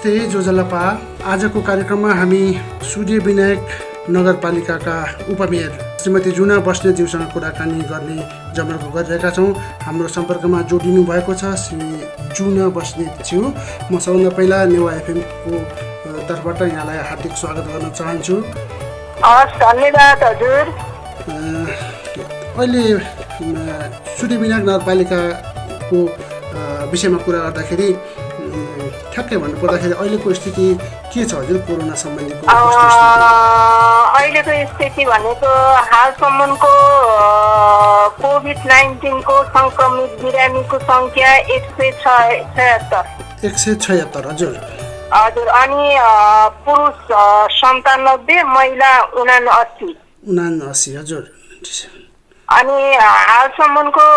नमस्ते जोजलपा। आजको कार्यक्रममा हामी सूर्य विनायक नगरपालिकाका उपमेयर श्रीमती जुना बस्नेतज्यूसँग कुराकानी गर्ने जमर्को गरिरहेका छौँ। हाम्रो सम्पर्कमा जोडिनु भएको छ श्री जुना बस्नेतज्यू। म सबभन्दा पहिला नेवा एफएमको तर्फबाट यहाँलाई हार्दिक स्वागत गर्न चाहन्छु। धन्यवाद हजुर। अहिले सूर्य विनायक नगरपालिकाको विषयमा कुरा गर्दाखेरि ठ्याक्कै भन्नुपर्दाखेरि अहिलेको स्थिति के छ हजुर? कोरोना सम्बन्धीको अहिलेको स्थिति भनेको हालसम्मको कोभिड-19 संक्रमित बिरामीको संख्या 176 हजुर। अनि पुरुष 97, महिला 79 हजुर। अनि हालसम्मको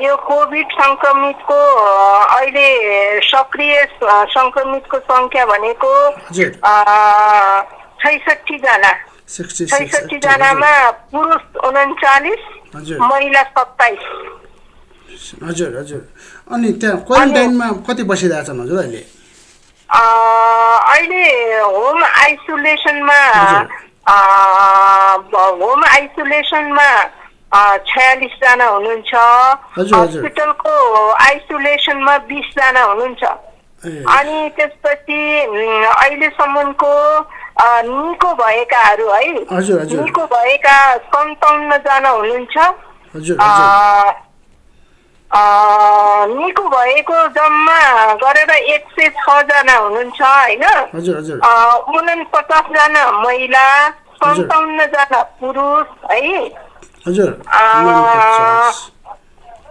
यो कोभिड संक्रमितको अहिले सक्रिय संक्रमितको संख्या भनेको 66 जना। 66 जनामा पुरुष 39, महिला 27। हजुर हजुर। अनि त्यहाँ क्वारेन्टाइनमा कति बसिरहेछन् हजुर अहिले? अहिले होम आइसोलेसनमा 46 जना हुनुहुन्छ। हस्पिटलको आइसोलेसनमा 20 जना हुनुहुन्छ। अनि त्यसपछि अहिलेसम्मको निको भएकाहरू है, निको भएका 57 जना हुनुहुन्छ। निको भएको जम्मा गरेर 106 जना हुनुहुन्छ होइन। 49 जना महिला, 57 जना पुरुष है।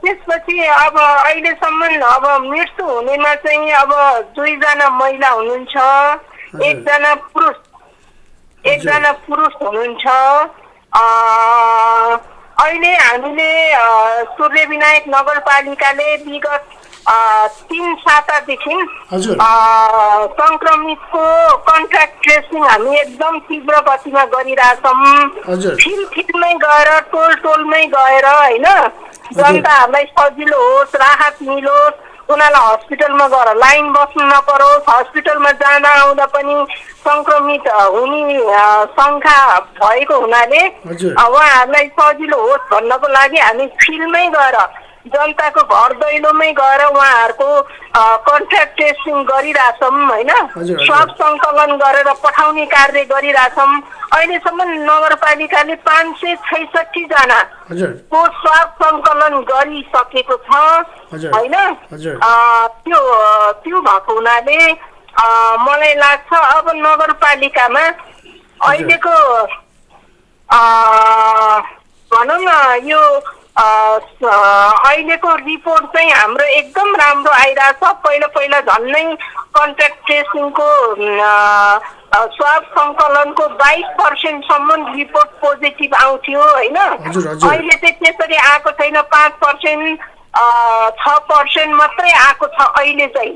त्यसपछि अब अहिलेसम्म अब मृत्यु हुनेमा चाहिँ अब 2 जना महिला हुनुहुन्छ, 1 जना पुरुष हुनुहुन्छ। अहिले हामीले सूर्य विनायक नगरपालिकाले विगत 3 सातादेखि संक्रमितको कन्ट्याक्ट ट्रेसिङ हामी एकदम तीव्र गतिमा गरिरहेछौँ। फिल्डमै गएर टोलमै गएर होइन, जनताहरूलाई सजिलो होस्, राहत मिलोस्, उनीहरूलाई हस्पिटलमा गएर लाइन बस्नु नपरोस्, हस्पिटलमा जाँदा आउँदा पनि संक्रमित हुने संख्या भएको हुनाले उहाँहरूलाई सजिलो होस् भन्नको लागि हामी फिल्डमै गएर जनताको घर दैलोमै गएर उहाँहरूको कन्ट्याक्ट ट्रेसिङ गरिरहेछौँ होइन। स्वाब सङ्कलन गरेर पठाउने कार्य गरिरहेछौँ। अहिलेसम्म नगरपालिकाले 566 जनाको स्वाब सङ्कलन गरिसकेको छ होइन। त्यो भएको हुनाले मलाई लाग्छ अब नगरपालिकामा अहिलेको भनौँ न यो अहिलेको रिपोर्ट चाहिँ हाम्रो एकदम राम्रो आइरहेछ। पहिला झन्नै कन्ट्याक्ट ट्रेसिङको स्वाब सङ्कलनको 22% सम्म रिपोर्ट पोजिटिभ आउँथ्यो होइन। अहिले चाहिँ त्यसरी आएको छैन, 5%, 6% मात्रै आएको छ अहिले चाहिँ।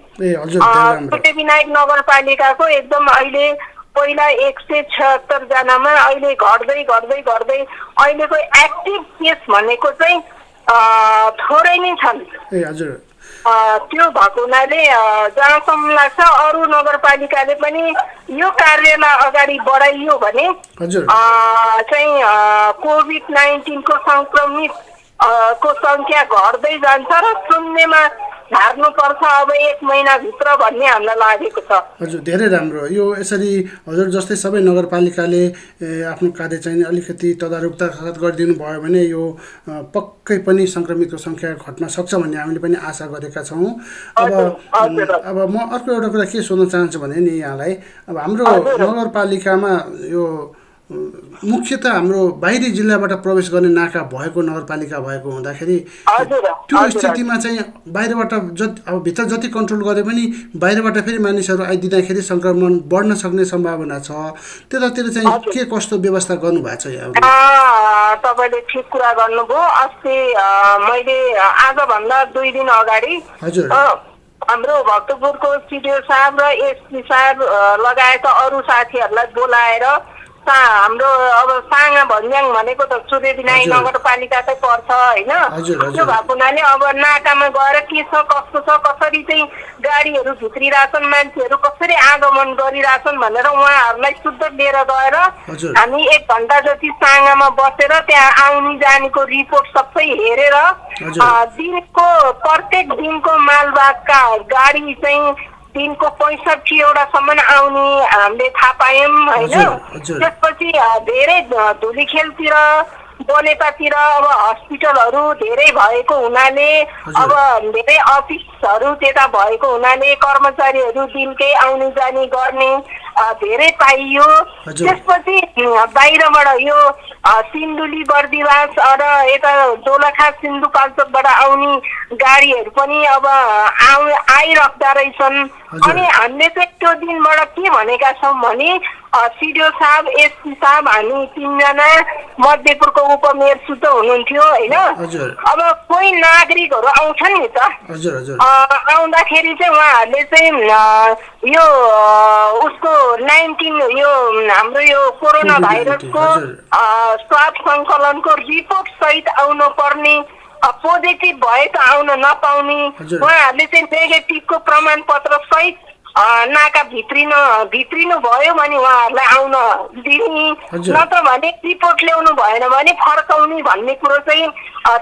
सूर्य विनायक नगरपालिकाको एकदम अहिले पहिला 176 जनामा अहिले घट्दै अहिलेको एक्टिभ केस भनेको चाहिँ थोरै नै छन्। त्यो भएको हुनाले जहाँसम्म लाग्छ अरू नगरपालिकाले पनि यो कार्यलाई अगाडि बढाइयो भने चाहिँ कोभिड-19 संक्रमित को संख्या घट्दै जान्छ र शून्यमा झार्नुपर्छ अब 1 महिनाभित्र भन्ने हामीलाई लागेको छ। हजुर, धेरै राम्रो। यो यसरी हजुर जस्तै सबै नगरपालिकाले आफ्नो कार्य चाहिँ अलिकति तदारुकता गरिदिनु भयो भने यो पक्कै पनि सङ्क्रमितको सङ्ख्या घट्न सक्छ भन्ने हामीले पनि आशा गरेका छौँ। अब म अर्को एउटा कुरा के सोध्न चाहन्छु भने नि यहाँलाई, अब हाम्रो नगरपालिकामा यो मुख्यतः हाम्रो बाहिरी जिल्लाबाट प्रवेश गर्ने नाका भएको नगरपालिका भएको हुँदाखेरि त्यो स्थितिमा चाहिँ बाहिरबाट अब भित्र जति कन्ट्रोल गरे पनि बाहिरबाट फेरि मानिसहरू आइदिँदाखेरि सङ्क्रमण बढ्न सक्ने सम्भावना छ। त्यतातिर चाहिँ के कस्तो व्यवस्था गर्नुभएको छ यहाँ? तपाईँले ठिक कुरा गर्नुभयो। अस्ति मैले आजभन्दा 2 दिन अगाडि हाम्रो भक्तपुरको सिडिओ साहब र एसपी साहब लगायत अरू साथीहरूलाई बोलाएर हाम्रो अब साङा भन्ज्याङ भनेको त सूर्य विनायक नगरपालिकाकै पर्छ होइन। त्यो भएको हुनाले अब नाकामा गएर के छ कस्तो छ कसरी चाहिँ गाडीहरू भित्रिरहेछन् मान्छेहरू कसरी आगमन गरिरहेछन् भनेर उहाँहरूलाई शुद्ध लिएर गएर हामी 1 घण्टा जति साङामा बसेर त्यहाँ आउने जानेको रिपोर्ट सबै हेरेर दिनको प्रत्येक दिनको मालवाहकका गाडी चाहिँ दिनको 65वटासम्म आउने हामीले थाहा पायौँ होइन। त्यसपछि धेरै धुलीखेलतिर बनेपातिर अब हस्पिटलहरू धेरै भएको हुनाले अब धेरै अफिसहरू त्यता भएको हुनाले कर्मचारीहरू दिनकै आउने जाने गर्ने धेरै पाइयो। त्यसपछि बाहिरबाट यो सिन्धुली बर्दिवास र यता दोलखा सिन्धुपाल्चोकबाट आउने गाडीहरू पनि अब आइराख्दा रहेछन्। अनि हामीले चाहिँ त्यो दिनबाट के भनेका छौँ भने सिडिओ साहब एसपी साहब हामी 3 जना मध्यपुरको उपमेयर सुध हुनुहुन्थ्यो होइन। अब कोही नागरिकहरू आउँछन् नि त आउँदाखेरि चाहिँ उहाँहरूले चाहिँ यो उसको 19 यो हाम्रो यो कोरोना भाइरसको स्वाब सङ्कलनको रिपोर्ट सहित आउनु पर्ने पोजिटिभ भए त आउन नपाउने उहाँहरूले चाहिँ नेगेटिभको प्रमाणपत्र सहित नाका भित्रिनु भयो भने उहाँहरूलाई आउन दिने नत्र भने रिपोर्ट ल्याउनु भएन भने फर्काउने भन्ने कुरो चाहिँ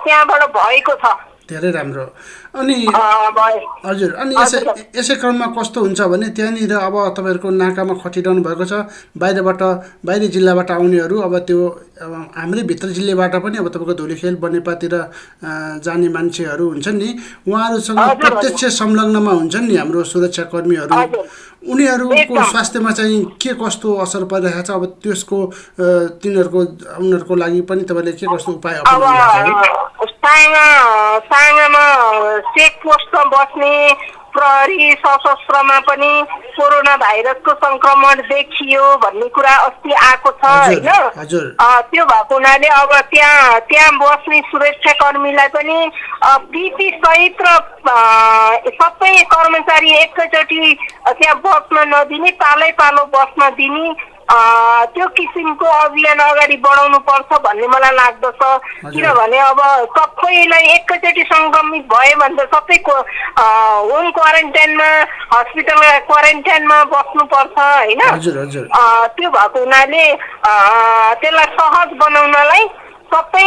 त्यहाँबाट भएको छ। धेरै राम्रो। अनि हजुर अनि यसै क्रममा कस्तो हुन्छ भने त्यहाँनिर अब तपाईँहरूको नाकामा खटिरहनु भएको छ बाहिरी जिल्लाबाट आउनेहरू अब त्यो हाम्रै भित्र जिल्लाबाट पनि अब तपाईँको धुलीखेल बनेपातिर जाने मान्छेहरू हुन्छन् नि उहाँहरूसँग प्रत्यक्ष संलग्नमा हुन्छन् नि हाम्रो सुरक्षाकर्मीहरू उनीहरूको स्वास्थ्यमा चाहिँ के कस्तो असर परिरहेको छ अब त्यसको उनीहरूको लागि पनि तपाईँले के कस्तो उपाय अपनाउनुहुन्छ? साङामा चेक पोस्टमा बस्ने प्रहरी सशस्त्रमा पनि कोरोना भाइरसको संक्रमण देखियो भन्ने कुरा अस्ति आएको छ होइन। त्यो भएको हुनाले अब त्यहाँ बस्ने सुरक्षाकर्मीलाई पनि पिपी सहित र सबै कर्मचारी एकैचोटि त्यहाँ बस्न नदिने पालो बस्न दिने त्यो किसिमको अभियान अगाडि बढाउनु पर्छ भन्ने मलाई लाग्दछ। किनभने अब सबैलाई एकैचोटि सङ्क्रमित भयो भने त सबैको होम क्वारेन्टाइनमा हस्पिटल क्वारेन्टाइनमा बस्नुपर्छ होइन। त्यो भएको हुनाले त्यसलाई सहज बनाउनलाई सबै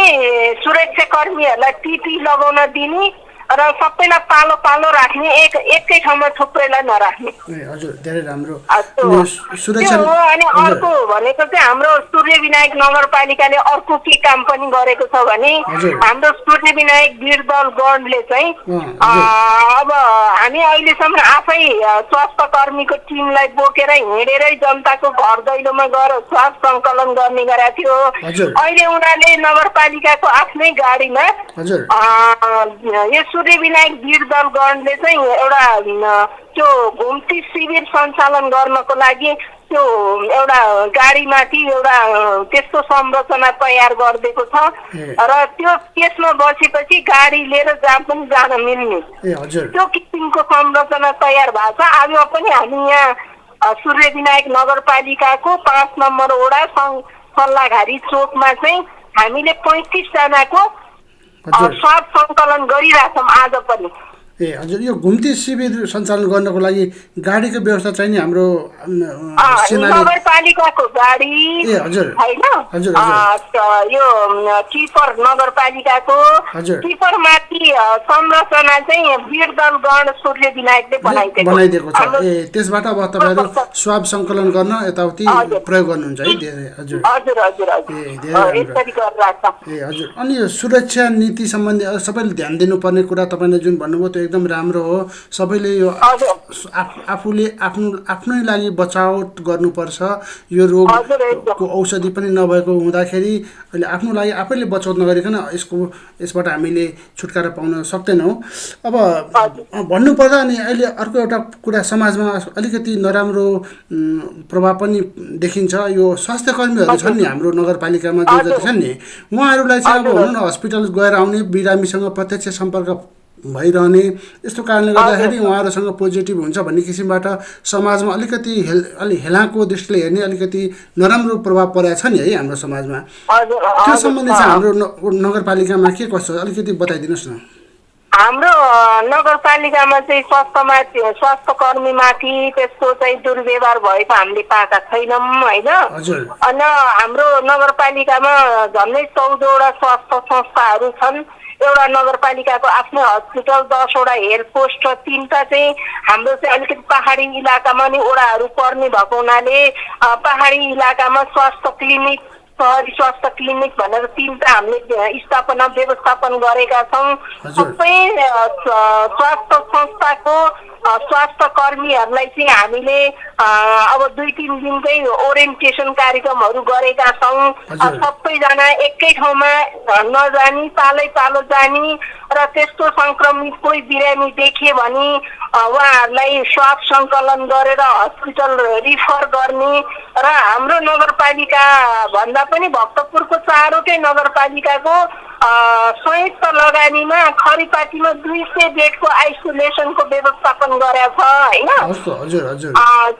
सुरक्षाकर्मीहरूलाई टिपी लगाउन दिने र सबैलाई पालो राख्ने एकै ठाउँमा थुप्रैलाई नराख्ने। हजुर धेरै राम्रो। अनि अर्को भनेको चाहिँ हाम्रो सूर्य विनायक नगरपालिकाले अर्को के काम पनि गरेको छ भने हाम्रो सूर्य विनायक वीरदल गणले चाहिँ अब हामी अहिलेसम्म आफै स्वास्थ्य कर्मीको टिमलाई बोकेर हिँडेरै जनताको घर दैलोमा गएर स्वास्थ्य सङ्कलन गर्ने गरेका थियो। अहिले उनीहरूले नगरपालिकाको आफ्नै गाडीमा सूर्य विनायक वीरदल गणले चाहिँ एउटा त्यो घुम्ती शिविर सञ्चालन गर्नको लागि त्यो एउटा गाडीमाथि एउटा त्यस्तो संरचना तयार गरिदिएको छ र त्यसमा बसेपछि गाडी लिएर जहाँ पनि जान मिल्ने त्यो किसिमको संरचना तयार भएको छ। आज पनि हामी यहाँ सूर्य विनायक नगरपालिकाको 5 नम्बर वडा सल्लाघारी चोकमा चाहिँ हामीले 35 जनाको स्वाब सङ्कलन गरिरहेछौँ आज पनि। हजुर यो घुम्ती शिविर सञ्चालन गर्नको लागि गाडीको व्यवस्था चाहिँ नि हाम्रो नगरपालिकाको गाडी होइन यो टिपर नगरपालिकाको टिपरमाथि संरचना चाहिँ वीरदल गण सूर्य विनायकले बनाइदिएको छ। त्यसबाट अब तपाईँहरू स्वाब सङ्कलन गर्न यताउति प्रयोग गर्नुहुन्छ है। हजुर अनि यो सुरक्षा नीति सम्बन्धी सबैले ध्यान दिनुपर्ने कुरा तपाईँले जुन भन्नुभयो त्यो एकदम राम्रो हो। सबैले यो आफूले आफ्नै लागि बचाव गर्नुपर्छ। यो रोगको औषधि पनि नभएको हुँदाखेरि अहिले आफ्नो लागि आफैले बचाउ नगरिकन यसबाट हामीले छुटकारा पाउन सक्दैनौँ। अब भन्नुपर्दा अनि अहिले अर्को एउटा कुरा समाजमा अलिकति नराम्रो प्रभाव पनि देखिन्छ। यो स्वास्थ्य कर्मीहरू छन् नि हाम्रो नगरपालिकामा जो जति छन् नि उहाँहरूलाई चाहिँ अब भनौँ न हस्पिटल गएर आउने बिरामीसँग प्रत्यक्ष सम्पर्क भइरहने, यस्तो कारणले गर्दाखेरि उहाँहरूसँग पोजिटिभ हुन्छ भन्ने किसिमबाट समाजमा अलिकति अलि हेलाको दृष्टिले हेर्ने अलिकति नराम्रो प्रभाव परेको छ नि है हाम्रो समाजमा। त्यो सम्बन्धी चाहिँ हाम्रो नगरपालिकामा के कस्तो अलिकति बताइदिनुहोस् न। हाम्रो नगरपालिकामा चाहिँ स्वास्थ्य कर्मीमाथि त्यस्तो चाहिँ दुर्व्यवहार भएको हामीले पाएका छैनौँ होइन। अनि हाम्रो नगरपालिकामा झन्डै 14वटा स्वास्थ्य संस्थाहरू छन्। एउटा नगरपालिकाको आफ्नै हस्पिटल, 10वटा हेल्थ पोस्ट र 3टा चाहिँ हाम्रो चाहिँ अलिकति पहाडी इलाकामा नि ओडाहरू पर्ने भएको हुनाले पहाडी इलाकामा स्वास्थ्य क्लिनिक, सहरी स्वास्थ्य क्लिनिक भनेर 3टा हामीले व्यवस्थापन गरेका छौँ। सबै स्वास्थ्य संस्थाको स्वास्थ्य कर्मीहरूलाई चाहिँ हामीले अब 2-3 दिनकै ओरिएन्टेसन कार्यक्रमहरू गरेका छौँ। सबैजना एकै ठाउँमा नजानी पालो जानी र त्यस्तो संक्रमित कोही बिरामी देखे भने उहाँहरूलाई स्वाब सङ्कलन गरेर हस्पिटल रिफर गर्ने र हाम्रो नगरपालिका भन्दा पनि भक्तपुरको 4वटै नगरपालिकाको संयुक्त लगानीमा खरिपाटीमा 200 बेडको आइसोलेसनको व्यवस्थापन गरेको छ होइन।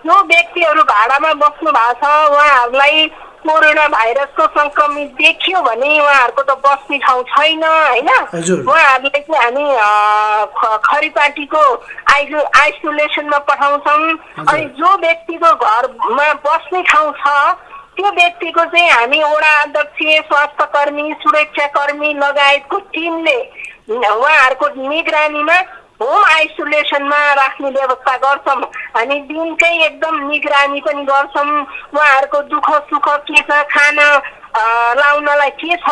जो व्यक्तिहरू भाडामा बस्नु भएको छ उहाँहरूलाई कोरोना भाइरसको संक्रमित देखियो भने उहाँहरूको त बस्ने ठाउँ छैन होइन। उहाँहरूलाई चाहिँ हामी खरिपाटीको आइसोलेसनमा पठाउँछौँ। अनि जो व्यक्तिको घरमा बस्ने ठाउँ छ त्यो व्यक्तिको चाहिँ हामी वडा अध्यक्ष, स्वास्थ्य कर्मी, सुरक्षाकर्मी लगायतको टिमले उहाँहरूको निगरानीमा होम आइसोलेसनमा राख्ने व्यवस्था गर्छौँ। हामी दिनकै एकदम निगरानी पनि गर्छौँ। उहाँहरूको दुःख सुख के छ, खाना लाउनलाई के छ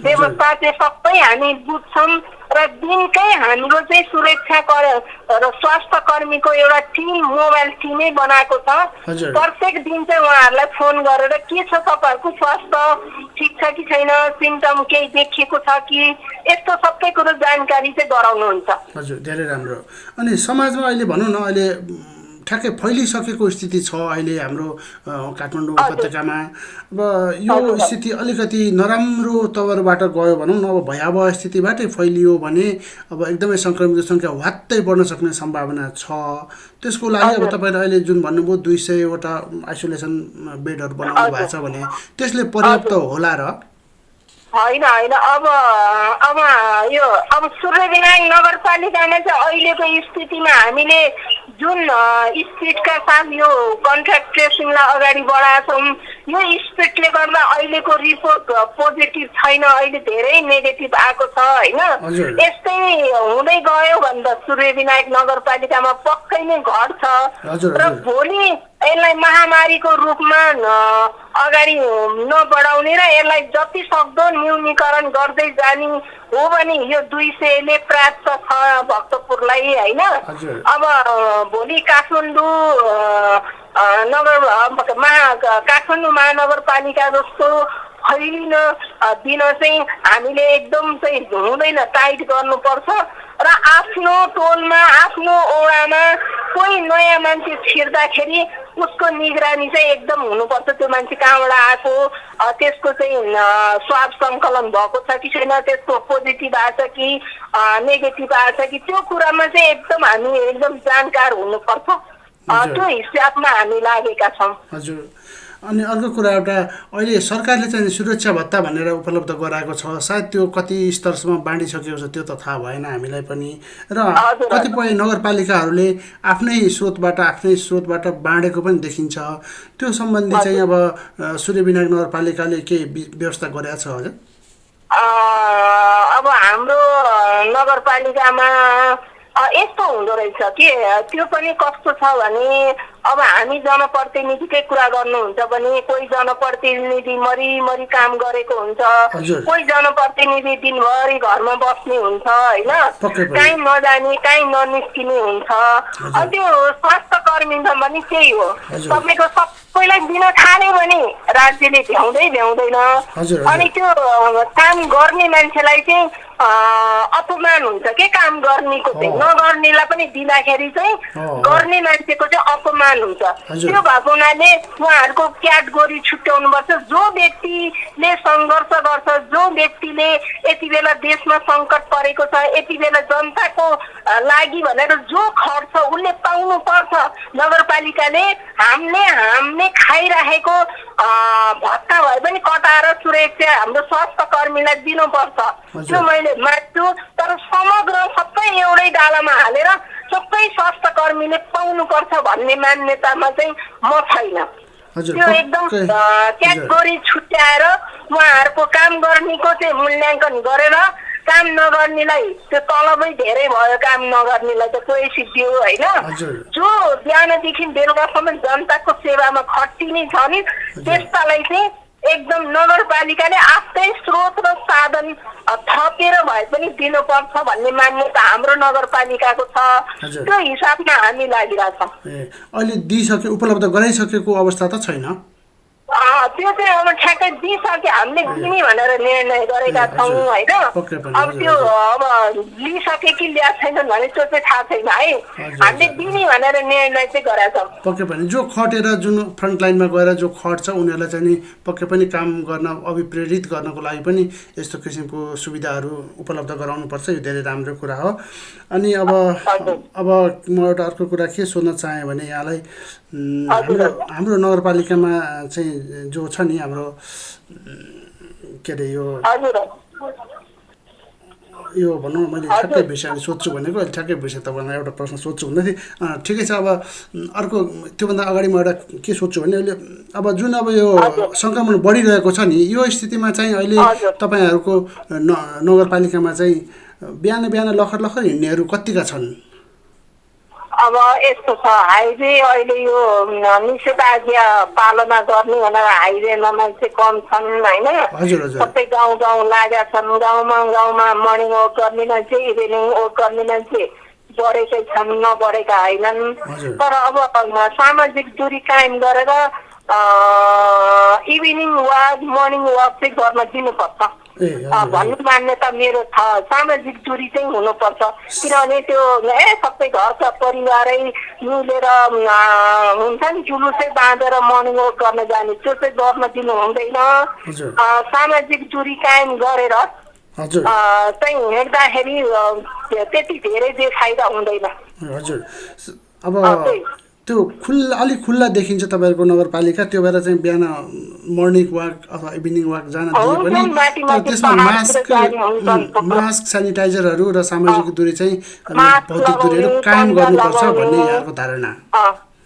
व्यवस्था चाहिँ सबै हामी बुझ्छौँ र दिनकै हाम्रो चाहिँ सुरक्षा र स्वास्थ्य कर्मीको एउटा टिम, मोबाइल टिमै बनाएको छ। प्रत्येक दिन चाहिँ उहाँहरूलाई फोन गरेर के छ तपाईँहरूको स्वास्थ्य ठिक छ कि छैन, सिम्टम केही देखिएको छ कि, यस्तो सबै कुरो जानकारी चाहिँ गराउनुहुन्छ। हजुर, धेरै राम्रो। अनि समाजमा अहिले भनौँ न, अहिले ठ्याक्कै फैलिसकेको स्थिति छ अहिले हाम्रो काठमाडौँ उपत्यकामा। अब यो स्थिति अलिकति नराम्रो तवरबाट गयो भनौँ न, अब भयावह स्थितिबाटै फैलियो भने अब एकदमै सङ्क्रमितको सङ्ख्या वात्तै बढ्न सक्ने सम्भावना छ। त्यसको लागि अब तपाईँले अहिले जुन भन्नुभयो 200वटा आइसोलेसन बेडहरू बनाउनु भएको छ भने त्यसले पर्याप्त होला र? होइन, अब यो सूर्यविनायक नगरपालिकामा चाहिँ अहिलेको स्थितिमा हामीले जुन स्पिडका साथ यो कन्ट्याक्ट ट्रेसिङलाई अगाडि बढाएका छौँ, यो स्पिडले गर्दा अहिलेको रिपोर्ट पोजिटिभ छैन, अहिले धेरै नेगेटिभ आएको छ होइन। यस्तै हुँदै गयो भने त सूर्यविनायक नगरपालिकामा पक्कै नै घट्छ र भोलि यसलाई महामारीको रूपमा अगाडि नबढाउने र यसलाई जति सक्दो न्यूनीकरण गर्दै जाने हो भने यो 200ले प्राप्त छ भक्तपुरलाई होइन। अब भोलि काठमाडौँ काठमाडौँ महानगरपालिका जस्तो फैलिन दिन चाहिँ हामीले एकदम चाहिँ हुँदैन, टाइट गर्नुपर्छ र आफ्नो टोलमा आफ्नो ओडामा कोही नयाँ मान्छे छिर्दाखेरि उसको निगरानी चाहिँ एकदम हुनुपर्छ। त्यो मान्छे कहाँबाट आएको, त्यसको चाहिँ स्वाब सङ्कलन भएको छ कि छैन, त्यसको पोजिटिभ आएछ कि नेगेटिभ आएछ कि, त्यो कुरामा चाहिँ एकदम हामी एकदम जानकार हुनुपर्छ। त्यो हिसाबमा हामी लागेका छौँ। हजुर। अनि अर्को कुरा एउटा अहिले सरकारले चाहिँ सुरक्षा भत्ता भनेर उपलब्ध गराएको छ, सायद त्यो कति स्तरसम्म बाँडिसकेको छ त्यो त थाहा भएन हामीलाई पनि, र कतिपय नगरपालिकाहरूले आफ्नै स्रोतबाट बाँडेको पनि देखिन्छ। त्यो सम्बन्धी चाहिँ अब सूर्यविनायक नगरपालिकाले के व्यवस्था गरेको छ हजुर? अब हाम्रो नगरपालिकामा यस्तो हुँदो रहेछ कि त्यो पनि कस्तो छ भने अब हामी जनप्रतिनिधिकै कुरा गर्नुहुन्छ भने कोही जनप्रतिनिधि मरी काम गरेको हुन्छ, कोही जनप्रतिनिधि दिनभरि घरमा बस्ने हुन्छ होइन, कहीँ नजाने कहीँ ननिस्किने हुन्छ। त्यो स्वास्थ्य कर्मीमा पनि त्यही हो, तपाईँको सबैलाई दिन थाल्यो भने राज्यले भ्याउँदैन। अनि त्यो काम गर्ने मान्छेलाई चाहिँ अपमान हुन्छ के काम गर्नेको चाहिँ नगर्नेलाई पनि दिँदाखेरि चाहिँ गर्ने मान्छेको चाहिँ अपमान हुन्छ त्यो भएको हुनाले उहाँहरूको क्याटेगोरी छुट्याउनुपर्छ जो व्यक्तिले सङ्घर्ष गर्छ जो व्यक्तिले यति बेला देशमा सङ्कट परेको छ यति बेला जनताको लागि भनेर जो खर्च उसले पाउनु पर्छ नगरपालिकाले हामीले खाइराखेको भत्ता भए पनि कटाएर सुरक्षा हाम्रो स्वास्थ्य कर्मीलाई दिनुपर्छ त्यो मैले मान्छु तर समग्र सबै एउटै डालामा हालेर सबै स्वास्थ्य कर्मीले पाउनुपर्छ भन्ने मान्यतामा चाहिँ म छैन त्यो एकदम क्याटेगोरी छुट्याएर उहाँहरूको काम गर्नेको चाहिँ मूल्याङ्कन गरेर काम नगर्नेलाई त्यो तलबै धेरै भयो काम नगर्नेलाई त कोही सिद्धियो होइन जो बिहानदेखि बेलुकासम्म जनताको सेवामा खटिने छ नि त्यस्तालाई चाहिँ एकदम नगरपालिकाले आफ्नै स्रोत र साधन थपेर भए पनि दिनुपर्छ भन्ने मान्यता हाम्रो नगरपालिकाको छ त्यो हिसाबमा हामी लागिरहेछौँ अहिले दिइसके उपलब्ध गराइसकेको अवस्था त छैन त्यो चाहिँ अब ठ्याक्कै दिइसके हामीले दिने भनेर निर्णय गरेका छौँ होइन अब त्यो अब लिइसके कि ल्याएको छैनन् भने त्यो चाहिँ थाहा छैन है हामीले दिने भनेर निर्णय चाहिँ गरेका छौँ पक्कै पनि जो खटेर जुन फ्रन्ट लाइनमा गएर जो खट्छ उनीहरूलाई चाहिँ नि पक्कै पनि काम गर्न अभिप्रेरित गर्नको लागि पनि यस्तो किसिमको सुविधाहरू उपलब्ध गराउनुपर्छ यो धेरै राम्रो कुरा हो अनि अब म एउटा अर्को कुरा के सोध्न चाहेँ भने यहाँलाई हाम्रो नगरपालिकामा चाहिँ जो छ नि हाम्रो के अरे यो भनौँ मैले ठ्याक्कै विषयले सोध्छु भनेको अहिले ठ्याक्कै विषय तपाईँलाई एउटा प्रश्न सोध्छु भन्दै थिएँ ठिकै छ अब अर्को त्योभन्दा अगाडि म एउटा के सोध्छु भने अहिले अब जुन अब यो सङ्क्रमण बढिरहेको छ नि यो स्थितिमा चाहिँ अहिले तपाईँहरूको नगरपालिकामा चाहिँ बिहान लखर हिँड्नेहरू कतिका छन् अब यस्तो छ हाइवे अहिले यो निषेधाज्ञा पालना गर्ने भनेर हाइवेमा मान्छे कम छन् होइन सबै गाउँ लागेका छन् गाउँमा मर्निङ वक गर्ने मान्छे इभिनिङ वक गर्ने मान्छे बढेकै छन् नबढेका होइनन् तर अब सामाजिक दूरी कायम गरेर इभिनिङ वाक मर्निङ वक चाहिँ गर्न दिनुपर्छ भन्ने मान्यता मेरो छ सामाजिक दूरी चाहिँ हुनुपर्छ किनभने त्यो सबै घरका परिवारै मिलेर हुन्छ नि जुलुसै बाँधेर मर्निङ वक गर्न जाने त्यो चाहिँ गर्न दिनु हुँदैन सामाजिक दूरी कायम गरेर चाहिँ हिँड्दाखेरि त्यति धेरै बेफाइदा हुँदैन हजुर अब त्यो अलिक खुल्ला देखिन्छ तपाईँहरूको नगरपालिका त्यो भएर चाहिँ बिहान मर्निङ वाक अथवा इभिनिङ वाक जान दिए पनि त्यसमा मास्क सेनिटाइजरहरू र सामाजिक दूरी चाहिँ भौतिक दूरीहरू कायम गर्नुपर्छ भन्ने यहाँको धारणा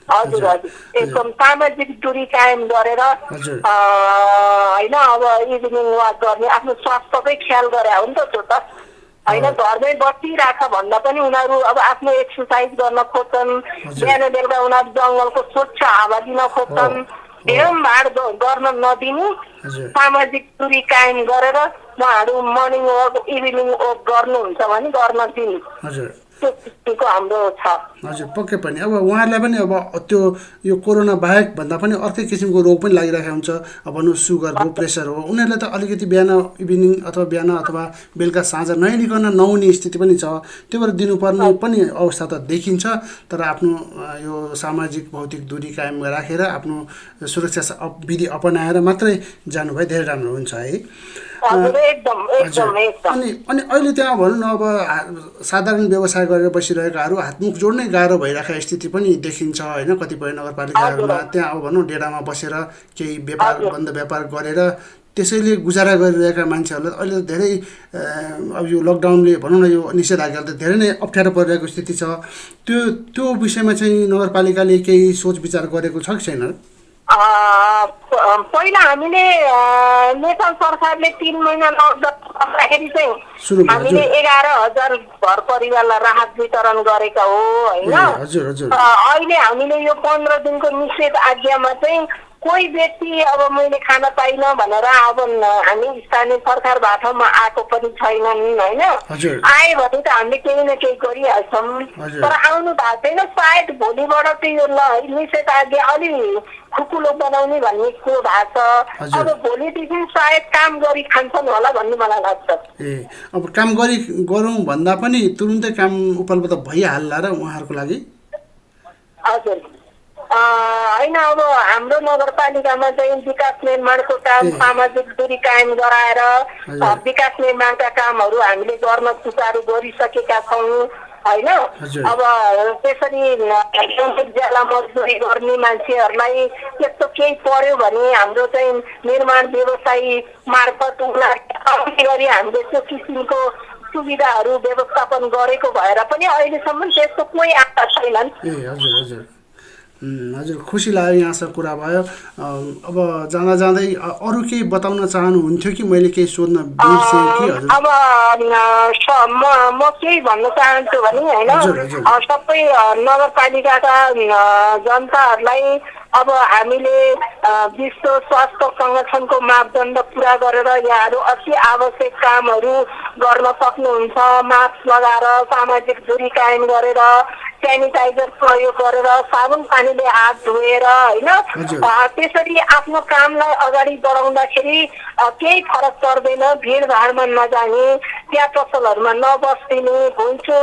हजुर एकदम सामाजिक दूरी कायम गरेर होइन अब इभिनिङ वाक गर्ने आफ्नो स्वास्थ्यकै ख्याल गरे हो नि त त्यो त होइन घरमै बसिरहेछ भन्दा पनि उनीहरू अब आफ्नो एक्सर्साइज गर्न खोज्छन् बिहान बेलुका उनीहरू जङ्गलको स्वच्छ हावा दिन खोज्छन् भेडभाड गर्न नदिने सामाजिक दूरी कायम गरेर उहाँहरू मर्निङ वक इभिनिङ वक गर्नुहुन्छ भने गर्न दिने त्यो हाम्रो छ हजुर पक्कै पनि अब उहाँहरूलाई पनि अब त्यो यो कोरोना बाहेक भन्दा पनि अर्कै किसिमको रोग पनि लागिरहेको हुन्छ अब भनौँ सुगर हो प्रेसर हो उनीहरूलाई त अलिकति बिहान इभिनिङ अथवा बेलुका साँझ नहिँडिकन नहुने स्थिति पनि छ त्यो भएर दिनुपर्ने पनि अवस्था त देखिन्छ तर आफ्नो यो सामाजिक भौतिक दूरी कायम राखेर आफ्नो सुरक्षा विधि अपनाएर मात्रै जानुभए धेरै राम्रो हुन्छ है अनि अहिले त्यहाँ भनौँ न अब साधारण व्यवसाय गरेर बसिरहेकाहरू हातमुख जोड्नै गाह्रो भइरहेको स्थिति पनि देखिन्छ होइन कतिपय नगरपालिकाहरूमा त्यहाँ अब भनौँ डेरामा बसेर केही बन्द व्यापार गरेर त्यसैले गुजारा गरिरहेका मान्छेहरूलाई अहिले धेरै अब यो लकडाउनले भनौँ न यो निषेधाज्ञाले त धेरै नै अप्ठ्यारो परिरहेको स्थिति छ त्यो विषयमा चाहिँ नगरपालिकाले केही सोच विचार गरेको छ कि छैन पहिला हामीले नेपाल सरकारले 3 महिना लकडाउन गर्दाखेरि चाहिँ हामीले 11,000 घर परिवारलाई राहत वितरण गरेका हो होइन अहिले हामीले यो 15 दिनको निषेध आज्ञामा चाहिँ कोही व्यक्ति अब मैले खान पाइनँ भनेर अब हामी स्थानीय सरकारबाट आएको पनि छैनन् होइन। आए भने त हामीले केही न केही गरिहाल्छौँ, तर आउनु भएको छैन। सायद भोलिबाट चाहिँ यो निषेधाज्ञा अलि खुकुलो बनाउने भन्ने कुरो भएको छ। अब भोलिदेखि सायद काम गरी खान्छन् होला भन्ने मलाई लाग्छ। अब काम गरौँ भन्दा पनि तुरुन्तै काम उपलब्ध भइहाल्ला र उहाँहरूको लागि? हजुर होइन, अब हाम्रो नगरपालिकामा चाहिँ विकास निर्माणको काम, सामाजिक दूरी कायम गराएर विकास निर्माणका कामहरू हामीले गर्न सुचारू गरिसकेका छौँ होइन। अब त्यसरी ज्याला मजदुरी गर्ने मान्छेहरूलाई त्यस्तो केही पर्यो भने हाम्रो चाहिँ निर्माण व्यवसायी मार्फत उनीहरूले गरी हामीले त्यो किसिमको सुविधाहरू व्यवस्थापन गरेको भएर पनि अहिलेसम्म त्यस्तो कोही आएका छैनन्। हजुर, खुसी लाग्यो यहाँसँग कुरा भयो। अब जाँदा जाँदै अरू केही बताउन चाहनुहुन्थ्यो कि मैले केही सोध्न बिर्सेँ कि? हजुर, अब म केही भन्न चाहन्छु भने होइन, सबै नगरपालिकाका जनताहरूलाई अब हामीले विश्व स्वास्थ्य सङ्गठनको मापदण्ड पुरा गरेर यहाँहरू अति आवश्यक कामहरू गर्न सक्नुहुन्छ। मास्क लगाएर, सामाजिक दूरी कायम गरेर, सेनिटाइजर प्रयोग गरेर, साबुन पानीले हात धोएर होइन, त्यसरी आफ्नो कामलाई अगाडि बढाउँदाखेरि केही फरक पर्दैन। भिडभाडमा नजाने, त्यहाँ पसलहरूमा नबस्दिने, घुइँचो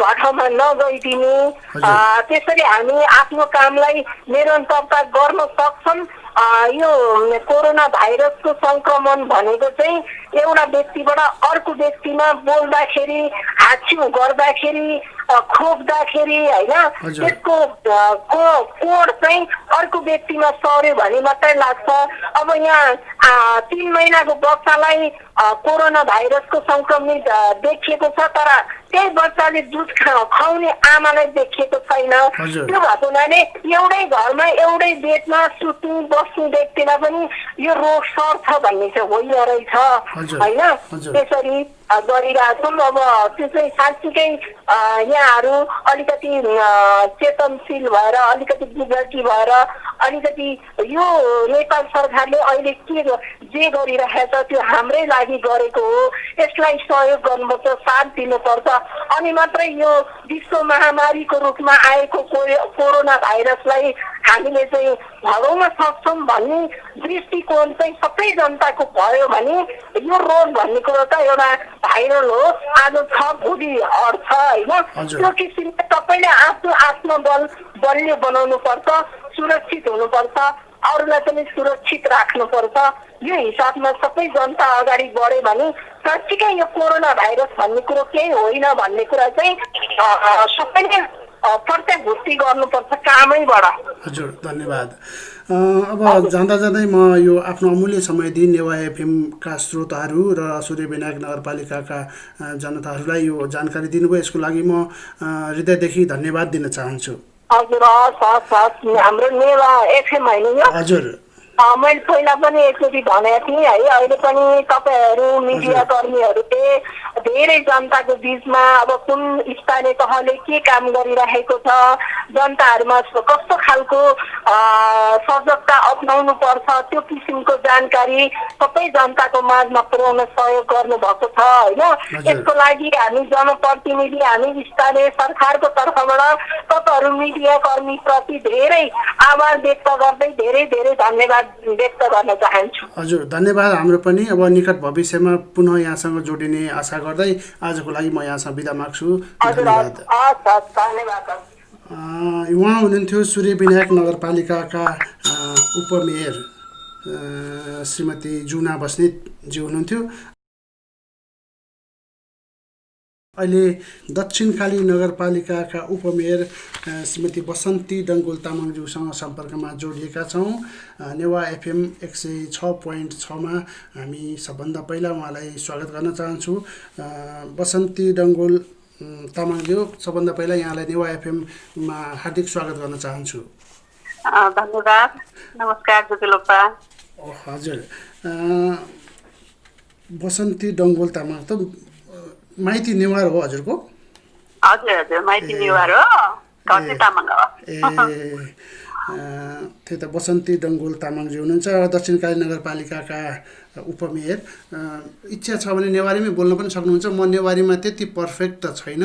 भटमा नगइदिने, त्यसरी हामी आफ्नो कामलाई निरन्तरता गर्न सक्छौँ। यो कोरोना भाइरसको संक्रमण भनेको चाहिँ एउटा व्यक्तिबाट अर्को व्यक्तिमा बोल्दाखेरि, हाच्छिउ गर्दाखेरि, खोप्दाखेरि होइन, त्यसको कोड चाहिँ अर्को व्यक्तिमा सर्यो भने मात्रै लाग्छ। अब यहाँ 3 महिनाको बच्चालाई कोरोना भाइरसको संक्रमित देखिएको छ, तर त्यही बच्चाले दुध खुवाउने आमालाई देखिएको छैन। त्यो भएको हुनाले एउटै घरमा एउटै बेडमा सुत्नु बस्नु व्यक्तिलाई पनि यो रोग सर्छ भन्ने चाहिँ होइन रहेछ होइन। त्यसरी गरिरहेछौँ। अब त्यो चाहिँ साँच्चीकै यहाँहरू अलिकति चेतनशील भएर, अलिकति विवेकी भएर, अलिकति यो नेपाल सरकारले अहिले जे गरिरहेछ त्यो हाम्रै लागि गरेको हो, यसलाई सहयोग गर्नुपर्छ, साथ दिनुपर्छ। अनि मात्रै यो विश्व महामारीको रूपमा आएको कोरोना भाइरसलाई हामीले चाहिँ भगाउन सक्छौँ भन्ने दृष्टिकोण चाहिँ सबै जनताको भयो भने यो रोग भन्ने कुरो त एउटा भाइरल हो, आज छ भोलि हट्छ होइन। त्यो किसिमले सबैले आफ्नो आत्मबल बलियो बनाउनु पर्छ, सुरक्षित हुनुपर्छ, अरूलाई पनि सुरक्षित राख्नुपर्छ। यो हिसाबमा सबै जनता अगाडि बढ्यो भने साँच्चीकै यो कोरोना भाइरस भन्ने कुरो केही होइन भन्ने कुरा चाहिँ सबैले प्रत्याभूति गर्नुपर्छ कामैबाट। हजुर, धन्यवाद। अब जाँदा जाँदै म यो आफ्नो अमूल्य समय दिई नेवा एफएमका श्रोताहरू र सूर्यविनायक नगरपालिकाका जनताहरूलाई यो जानकारी दिनुभयो, यसको लागि म हृदयदेखि धन्यवाद दिन चाहन्छु। हजुर, हाम्रो नेवा एफएम होइन यो? हजुर, मैले पहिला पनि एकचोटि भनेको थिएँ है, अहिले पनि तपाईँहरू मिडिया कर्मीहरूले धेरै जनताको बिचमा अब कुन स्थानीय तहले के काम गरिरहेको छ, जनताहरूमा कस्तो खालको सजगता अपनाउनु पर्छ, त्यो किसिमको जानकारी सबै जनताको माझमा पुर्याउन सहयोग गर्नुभएको छ होइन। यसको लागि हामी जनप्रतिनिधि, हामी स्थानीय सरकारको तर्फबाट तपाईँहरू मिडिया कर्मी प्रति धेरै आभार व्यक्त गर्दै धेरै धेरै धन्यवाद व्यक्त गर्न चाहन्छु। हजुर, धन्यवाद। हाम्रो पनि अब निकट भविष्यमा पुनः यहाँसँग जोडिने आशा गर्दै आजको लागि म यहाँसँग बिदा माग्छु। धन्यवाद। उहाँ हुनुहुन्थ्यो सूर्यविनायक नगरपालिकाका उपमेयर श्रीमती जुना बस्नेतजी हुनुहुन्थ्यो। अहिले दक्षिणकाली नगरपालिकाका उपमेयर श्रीमती बसन्ती डङ्गोल तामाङज्यूसँग सम्पर्कमा जोडिएका छौँ। नेवा एफएम 106.6मा हामी सबभन्दा पहिला उहाँलाई स्वागत गर्न चाहन्छु। बसन्ती डङ्गोल तामाङज्यू, सबभन्दा पहिला यहाँलाई नेवा एफएममा हार्दिक स्वागत गर्न चाहन्छु। धन्यवाद। नमस्कार जुगुलोपा। हजुर, बसन्ती डङ्गोल तामाङ त माइती नेवार हो हजुरको? हजुर हजुर, माइती नेवार हो, घरती तामाङ हो। त्यही त बसन्ती डङ्गोल तामाङजी हुनुहुन्छ दक्षिणकाली नगरपालिकाका उपमेयर। इच्छा छ भने नेवारीमै बोल्न पनि सक्नुहुन्छ। म नेवारीमा त्यति पर्फेक्ट त छैन,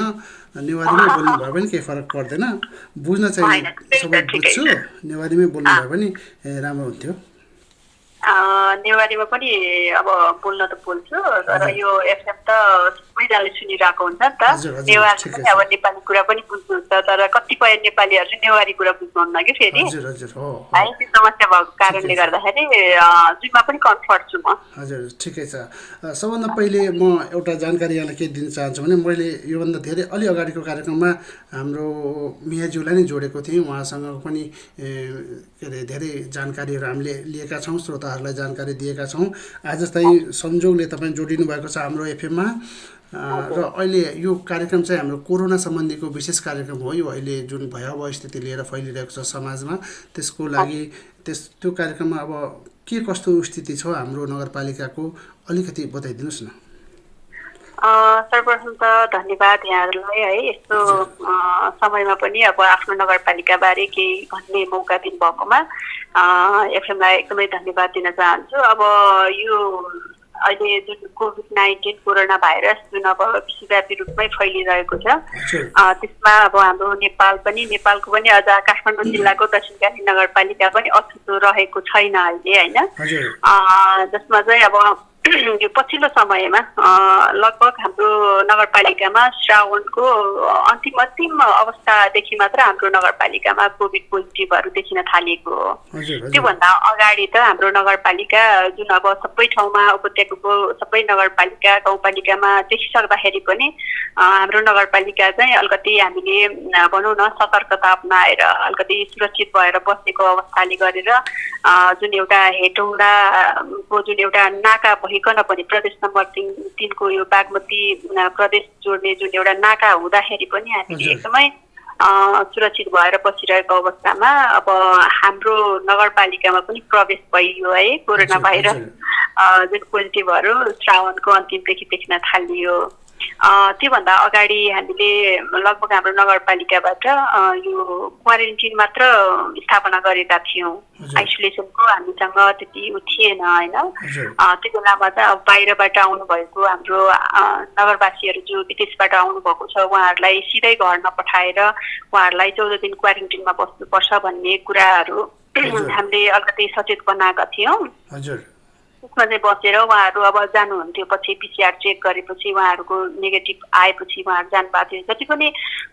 नेवारीमै बोल्नु भयो भने केही फरक पर्दैन, बुझ्न चाहिँ सबै बुझ्छु, नेवारीमै बोल्नु भयो भने राम्रो हुन्थ्यो। नेवारीमा पनि अब बोल्न त बोल्छु, तर यो एफएम त सबैजनाले सुनिरहेको हुन्छ नि त। नेवारले पनि अब नेपाली कुरा पनि बुझ्नुहुन्छ, तर कतिपय नेपालीहरूले नेवारी कुरा बुझ्नुहुन्न कि फेरि है, त्यो समस्या भएको कारणले गर्दाखेरि दुईमा पनि कम्फर्ट छु म। हजुर ठिकै छ। सबभन्दा पहिले म एउटा जानकारी यहाँलाई के दिन चाहन्छु भने मैले योभन्दा धेरै अलि अगाडिको कार्यक्रममा हाम्रो मियाज्यूलाई नै जोडेको थिएँ। उहाँसँग पनि के अरे धेरै जानकारीहरू हामीले लिएका छौँ, श्रोताहरूलाई जानकारी दिएका छौँ। आज चाहिँ संयोगले तपाईँ जोडिनु भएको छ हाम्रो एफएममा। र अहिले यो कार्यक्रम चाहिँ हाम्रो कोरोना सम्बन्धीको विशेष कार्यक्रम हो। यो अहिले जुन भयावह स्थिति लिएर फैलिरहेको छ समाजमा, त्यसको लागि त्यो कार्यक्रममा अब के कस्तो स्थिति छ हाम्रो नगरपालिकाको अलिकति बताइदिनुहोस् न। सर्वप्रथम त धन्यवाद यहाँहरूलाई है, यस्तो समयमा पनि अब आफ्नो नगरपालिकाबारे केही भन्ने मौका दिनुभएकोमा एफएमलाई एकदमै धन्यवाद दिन चाहन्छु। अब यो अहिले जुन कोभिड-19 कोरोना भाइरस जुन अब विश्वव्यापी रूपमै फैलिरहेको छ, त्यसमा अब हाम्रो नेपालको पनि अझ काठमाडौँ जिल्लाको दक्षिणकाली नगरपालिका पनि अछुतो रहेको छैन अहिले होइन, जसमा चाहिँ अब यो पछिल्लो समयमा लगभग हाम्रो नगरपालिकामा श्रावणको अन्तिम अवस्थादेखि मात्र हाम्रो नगरपालिकामा कोभिड पोजिटिभहरू देखिन थालिएको हो। त्योभन्दा अगाडि त हाम्रो नगरपालिका जुन अब सबै ठाउँमा उपत्यकाको सबै नगरपालिका गाउँपालिकामा देखिसक्दाखेरि पनि हाम्रो नगरपालिका चाहिँ अलिकति हामीले भनौँ न सतर्कता अपनाएर अलिकति सुरक्षित भएर बसेको अवस्थाले गरेर जुन एउटा हेटौँडाको जुन एउटा नाका भइकन पनि प्रदेश नम्बर 3 को यो बागमती प्रदेश जोड्ने जुन एउटा नाका हुँदाखेरि पनि हामीले एकदमै सुरक्षित भएर बसिरहेको अवस्थामा अब हाम्रो नगरपालिकामा पनि प्रवेश भइयो है कोरोना भाइरस जुन पोजिटिभहरू श्रावणको अन्तिमदेखि देख्न थालियो। त्योभन्दा अगाडि हामीले लगभग हाम्रो नगरपालिकाबाट यो क्वारेन्टिन मात्र स्थापना गरेका थियौँ, आइसोलेसनको हामीसँग त्यति थिएन होइन। त्यो बेलामा चाहिँ अब बाहिरबाट आउनुभएको हाम्रो नगरवासीहरू जो विदेशबाट आउनुभएको छ उहाँहरूलाई सिधै घर नपठाएर उहाँहरूलाई 14 दिन क्वारेन्टिनमा बस्नुपर्छ भन्ने कुराहरू हामीले अलिकति सचेत बनाएका थियौँ। त्यसमा चाहिँ बसेर उहाँहरू अब जानुहुन्थ्यो, पछि पिसिआर चेक गरेपछि उहाँहरूको नेगेटिभ आएपछि उहाँहरू जानुभएको थियो। जति पनि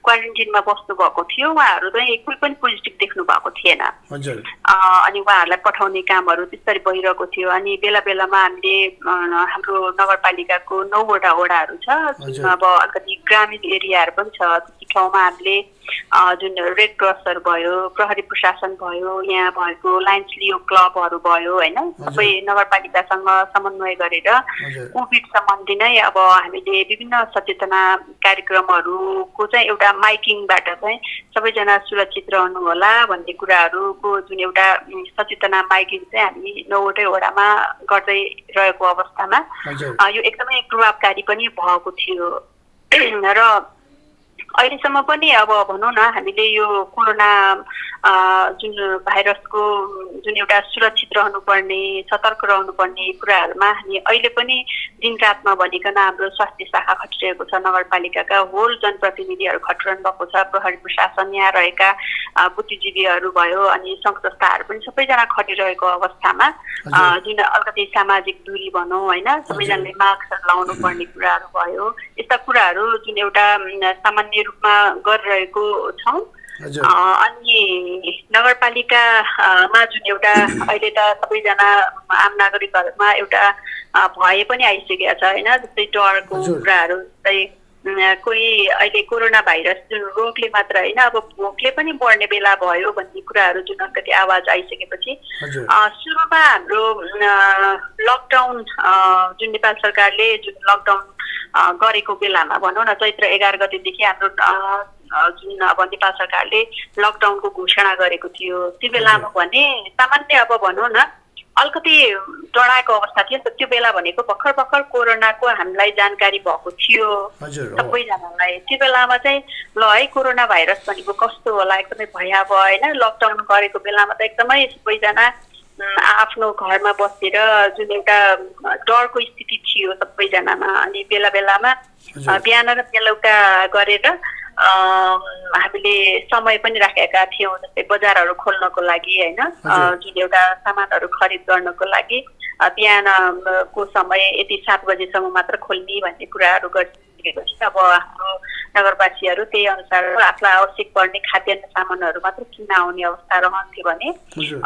क्वारेन्टिनमा बस्नु भएको थियो उहाँहरू चाहिँ कोही पनि पोजिटिभ देख्नु भएको थिएन, अनि उहाँहरूलाई पठाउने कामहरू त्यसरी भइरहेको थियो। अनि बेला बेलामा हामीले हाम्रो नगरपालिकाको 9 वटा वडाहरू छ जुन अब अलिकति ग्रामीण एरियाहरू पनि छ, ती ठाउँमा हामीले जुन रेड क्रसहरू भयो, प्रहरी प्रशासन भयो, यहाँ भएको लायन्स लियो क्लबहरू भयो होइन, सबै नगरपालिकासँग समन्वय गरेर कोभिड सम्बन्धी नै अब हामीले विभिन्न सचेतना कार्यक्रमहरूको चाहिँ एउटा माइकिङबाट चाहिँ सबैजना सुरक्षित रहनु होला भन्ने कुराहरूको जुन एउटा सचेतना माइकिङ चाहिँ हामी 9 वटै वडामा गर्दै रहेको अवस्थामा यो एकदमै प्रभावकारी पनि भएको थियो। र अहिलेसम्म पनि अब भनौँ न हामीले यो कोरोना जुन भाइरसको जुन एउटा सुरक्षित रहनुपर्ने सतर्क रहनुपर्ने कुराहरूमा हामी अहिले पनि दिनरातमा भनिकन हाम्रो स्वास्थ्य शाखा खटिरहेको छ, नगरपालिकाका होल जनप्रतिनिधिहरू खटिरहनु भएको छ, प्रहरी प्रशासन यहाँ रहेका बुद्धिजीवीहरू भयो अनि सङ्घ संस्थाहरू पनि सबैजना खटिरहेको अवस्थामा जुन अलिकति सामाजिक दूरी भनौँ होइन, सबैजनाले मास्कहरू लाउनु पर्ने कुराहरू भयो, यस्ता कुराहरू जुन एउटा सामान्य रूपमा गरिरहेको छौँ। अनि नगरपालिकामा जुन एउटा अहिले त सबैजना आम नागरिकहरूमा एउटा भय पनि आइसकेको छ होइन, जस्तै डरको कुराहरू, जस्तै कोही अहिले कोरोना भाइरस जुन रोगले मात्र होइन अब भोकले पनि बढ्ने बेला भयो भन्ने कुराहरू जुन अलिकति आवाज आइसकेपछि सुरुमा हाम्रो लकडाउन जुन नेपाल सरकारले जुन लकडाउन गरेको बेलामा भनौँ न चैत्र 11 गतेदेखि हाम्रो जुन अब नेपाल सरकारले लकडाउनको घोषणा गरेको थियो, त्यो बेलामा भने सामान्य अब भनौँ न अलिकति डराएको अवस्था थियो नि त। त्यो बेला भनेको भर्खर कोरोनाको हामीलाई जानकारी भएको थियो सबैजनालाई। त्यो बेलामा चाहिँ ल है कोरोना भाइरस भनेको कस्तो होला, एकदमै भयावह होइन। लकडाउन गरेको बेलामा त एकदमै सबैजना आफ्नो घरमा बसेर जुन एउटा डरको स्थिति थियो सबैजनामा। अनि बेलामा बिहान र बेलुका गरेर हामीले समय पनि राखेका थियौँ, जस्तै बजारहरू खोल्नको लागि होइन, जुन एउटा सामानहरू खरिद गर्नको लागि बिहानको समय यति 7 बजेसम्म मात्र खोल्ने भन्ने कुराहरू गरिसकेको थियो। अब हाम्रो नगरवासीहरू त्यही अनुसार आफूलाई आवश्यक पर्ने खाद्यान्न सामानहरू मात्र किन्न आउने अवस्था रहन्थ्यो भने,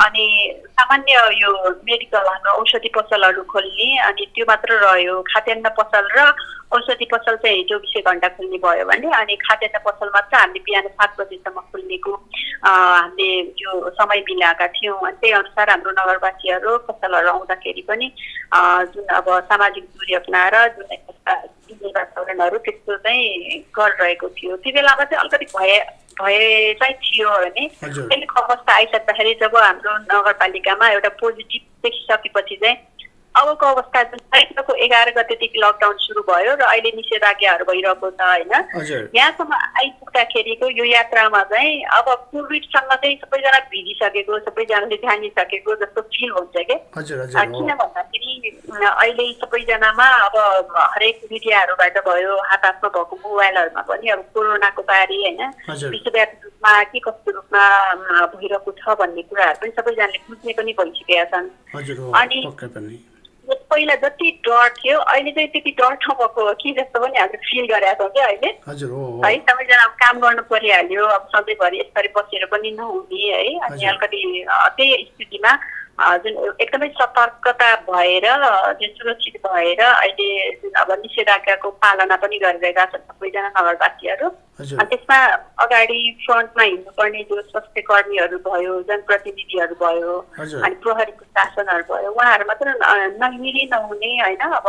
अनि सामान्य यो मेडिकल हाम्रो औषधि पसलहरू खोल्ने, अनि त्यो मात्र रह्यो। खाद्यान्न पसल र औषधि पसल चाहिँ 24 घण्टा खोल्ने भयो भने, अनि खाद्यान्न पसल मात्र हामीले बिहान 7 बजेसम्म खोल्नेको हामीले यो समय मिलाएका थियौँ। अनि त्यही अनुसार हाम्रो नगरवासीहरू पसलहरू आउँदाखेरि पनि जुन अब सामाजिक दूरी अपनाएर जुन वातावरणहरू त्यस्तो चाहिँ गरिरहेको थियो। त्यो बेलामा चाहिँ अलिकति भय चाहिँ थियो भने अहिलेको अवस्था आइसक्दाखेरि जब हाम्रो नगरपालिकामा एउटा पोजिटिभ देखिसकेपछि चाहिँ अबको अवस्था जुन चैत्रको 11 गतेदेखि लकडाउन सुरु भयो र अहिले निषेधाज्ञाहरू भइरहेको छ होइन, यहाँसम्म आइपुग्दाखेरिको यो यात्रामा चाहिँ अब कोभिडसँग चाहिँ सबैजना भिडिसकेको, सबैजनाले जानिसकेको जस्तो फिल हुन्छ क्या। किन भन्दाखेरि अहिले सबैजनामा अब हरेक मिडियाहरूबाट भयो, हात हातमा भएको मोबाइलहरूमा पनि अब कोरोनाको बारे होइन, विश्वव्यापी रूपमा के कस्तो रूपमा भइरहेको छ भन्ने कुराहरू पनि सबैजनाले बुझ्ने पनि भइसकेका छन्। अनि पहिला जति डर थियो अहिले चाहिँ त्यति डर नभएको हो कि जस्तो पनि हामीले फिल गरेका छौँ क्या अहिले है। सबैजना अब काम गर्नु परिहाल्यो, अब सधैँभरि यसरी बसेर पनि नहुने है। अनि अलिकति त्यही स्थितिमा जुन एकदमै सतर्कता भएर जुन सुरक्षित भएर अहिले जुन अब निषेधाज्ञाको पालना पनि गरिरहेका छन् सबैजना नगरवासीहरू। अनि त्यसमा अगाडि फ्रन्टमा हिँड्नुपर्ने जो स्वास्थ्य कर्मीहरू भयो, जनप्रतिनिधिहरू भयो, अनि प्रहरी प्रशासनहरू भयो, उहाँहरू मात्र नहिँडी नहुने होइन, अब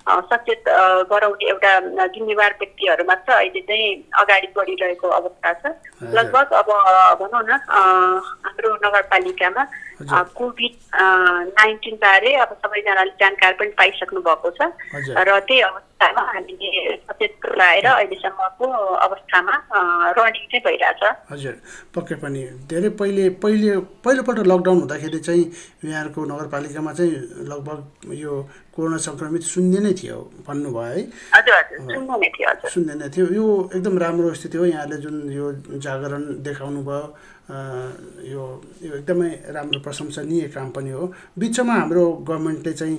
सचेत गराउने एउटा जिम्मेवार व्यक्तिहरू मात्र अहिले चाहिँ अगाडि बढिरहेको अवस्था छ। लगभग अब भनौँ न हाम्रो नगरपालिकामा कोभिड-19 बारे अब सबैजनाले जानकारी पनि पाइसक्नु भएको छ र त्यही अवस्थामा हामीले सचेत गराएर अहिलेसम्मको अवस्थामा रनिङ चाहिँ भइरहेछ। हजुर पक्कै पनि धेरै पहिलोपल्ट लकडाउन हुँदाखेरि चाहिँ यहाँहरूको नगरपालिकामा चाहिँ लगभग यो कोरोना सङ्क्रमित शून्य नै थियो भन्नुभयो है। हजुर शून्य नै थियो। यो एकदम राम्रो स्थिति हो। यहाँले जुन यो जागरण देखाउनु भयो यो एकदमै राम्रो प्रशंसनीय काम पनि हो। बिचमा हाम्रो गभर्मेन्टले चाहिँ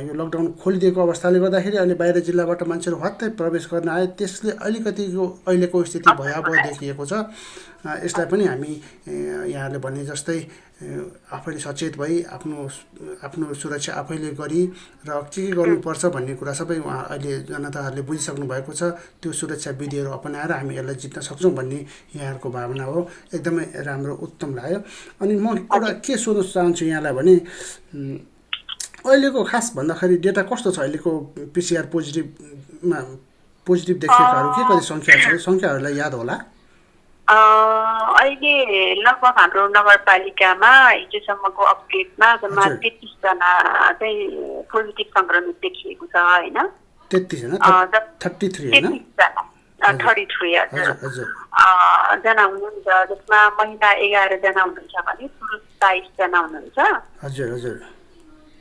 यो लकडाउन खोलिदिएको अवस्थाले गर्दाखेरि अहिले बाहिर जिल्लाबाट मान्छेहरू हत्तै प्रवेश गर्न आए, त्यसले अलिकति यो अहिलेको स्थिति भयावह देखिएको छ। यसलाई पनि हामी यहाँले भने जस्तै आफैले सचेत भई आफ्नो सुरक्षा आफैले गरी र के गर्नुपर्छ भन्ने कुरा सबै उहाँ अहिले जनताहरूले बुझिसक्नु भएको छ। त्यो सुरक्षा विधिहरू अपनाएर हामी यसलाई जित्न सक्छौँ भन्ने यहाँहरूको भावना हो। एकदमै राम्रो उत्तम लाग्यो। अनि म एउटा के सोध्न चाहन्छु यहाँलाई भने अहिलेको खास भन्दाखेरि डेटा कस्तो छ अहिलेको पिसिआर पोजिटिभ देखिएकाहरू के कति सङ्ख्या छ? सङ्ख्याहरूलाई याद होला? अहिले लगभग हाम्रो नगरपालिकामा हिजोसम्मको अपडेटमा जम्मा 33 जना चाहिँ पोजिटिभ सङ्क्रमित देखिएको छ होइन। 33 जना 33 जना हुनुहुन्छ, जसमा महिला 11 जना हुनुहुन्छ भने पुरुष 22 जना हुनुहुन्छ।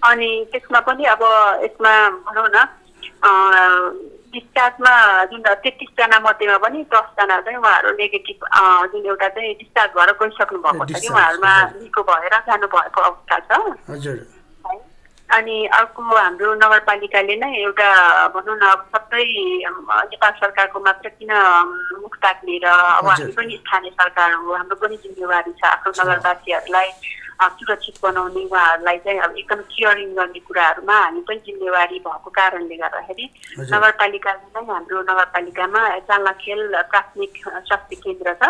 अनि त्यसमा पनि अब यसमा भनौँ न डिस्चार्जमा जुन 33 जना मध्येमा पनि 10 जना चाहिँ उहाँहरू नेगेटिभ जुन एउटा चाहिँ डिस्चार्ज भएर गइसक्नु भएको छ कि उहाँहरूमा निको भएर जानुभएको अवस्था छ। अनि अर्को हाम्रो नगरपालिकाले नै एउटा भनौँ न अब सबै नेपाल सरकारको मात्र किन मुखताक लिएर अब हामी पनि स्थानीय सरकार हो, हाम्रो पनि जिम्मेवारी छ आफ्नो नगरवासीहरूलाई सुरक्षित बनाउने, उहाँहरूलाई चाहिँ अब एकदम केयरिङ गर्ने कुराहरूमा हामी पनि जिम्मेवारी भएको कारणले गर्दाखेरि नगरपालिकाले नै हाम्रो नगरपालिकामा जाल्लाखेल प्राथमिक स्वास्थ्य केन्द्र छ।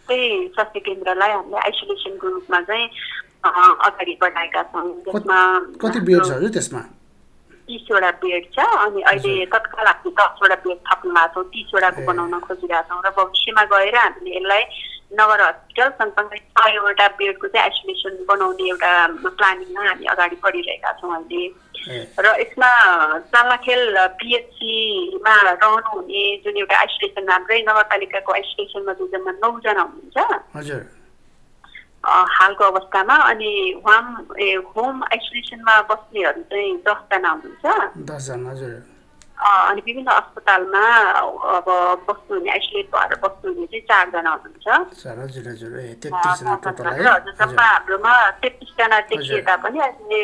त्यही स्वास्थ्य केन्द्रलाई हामीले आइसोलेसनको रूपमा चाहिँ अगाडि बढाएका छौँ, जसमा कति बेड छ त्यसमा? 30 वटा बेड छ। अनि अहिले तत्काल हामीले 10 वटा बेड थप्नु भएको छौँ, 30 वटाको बनाउन खोजिरहेका छौँ र भविष्यमा गएर हामीले यसलाई नगर हस्पिटल सँगसँगै 100वटा बेडको चाहिँ आइसोलेसन बनाउने एउटा प्लानिङमा हामी अगाडि बढिरहेका छौँ अहिले। र यसमा चालाखेल पिएचसीमा रहनुहुने जुन एउटा आइसोलेसन हाम्रै नगरपालिकाको आइसोलेसनमा जुन 9 जना हुनुहुन्छ हालको अवस्थामा, अनि होम आइसोलेसनमा बस्नेहरू चाहिँ 10 जना हुनुहुन्छ। 10 जना हजुर। अनि विभिन्न अस्पतालमा अब बस्नुहुने आइसोलेट भएर बस्नुहुने चाहिँ 4 जना हुनुहुन्छ। हजुर हजुर 33 जना टोटल है। जम्मा हाम्रोमा 33 जना देखिए तापनि अहिले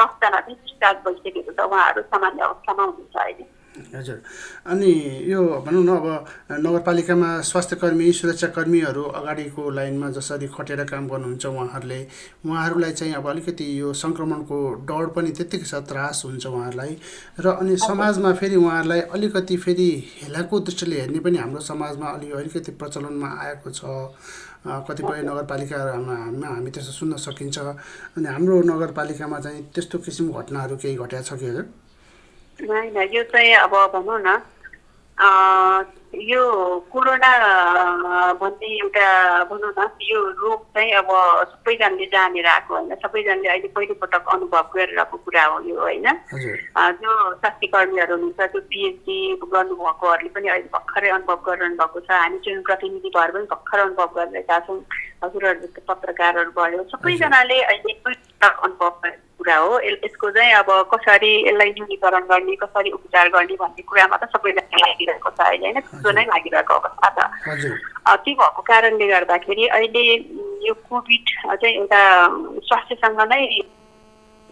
10 जना चाहिँ डिस्चार्ज भइसकेको छ, उहाँहरू सामान्य अवस्थामा हुनुहुन्छ अहिले। हजुर। अनि यो भनौँ न अब नगरपालिकामा स्वास्थ्यकर्मी सुरक्षाकर्मीहरू अगाडिको लाइनमा जसरी खटेर काम गर्नुहुन्छ उहाँहरूलाई चाहिँ अब अलिकति यो सङ्क्रमणको डर पनि त्यत्तिकै छ, त्रास हुन्छ उहाँहरूलाई। र अनि समाजमा फेरि उहाँहरूलाई अलिकति फेरि हेलाको दृष्टिले हेर्ने पनि हाम्रो समाजमा अलिकति प्रचलनमा आएको छ। कतिपय नगरपालिकाहरूमा हामी त्यस्तो सुन्न सकिन्छ। अनि हाम्रो नगरपालिकामा चाहिँ त्यस्तो किसिमको घटनाहरू केही घटेको छ कि हजुर? होइन, यो चाहिँ अब भनौँ न यो कोरोना भन्ने एउटा भनौँ न यो रोग चाहिँ अब सबैजनाले जानेर आएको होइन, सबैजनाले अहिले पहिलोपटक अनुभव गरिरहेको कुरा हो यो होइन। जो स्वास्थ्यकर्मीहरू हुनुहुन्छ त्यो पिएचडी गर्नुभएकोहरूले पनि अहिले भर्खरै अनुभव गरिरहनु भएको छ। हामी जुन प्रतिनिधि भएर पनि भर्खर अनुभव गरिरहेका छौँ। हजुरहरू जस्तो पत्रकारहरू भयो सबैजनाले अहिले पहिलोपटक अनुभव गरेको कुरा हो। यसको चाहिँ अब कसरी यसलाई न्यूनीकरण गर्ने, कसरी उपचार गर्ने भन्ने कुरामा त सबैजना लागिरहेको छ अहिले होइन, त्यो नै लागिरहेको अवस्था छ। त्यो भएको कारणले गर्दाखेरि अहिले यो कोभिड चाहिँ एउटा स्वास्थ्यसँग नै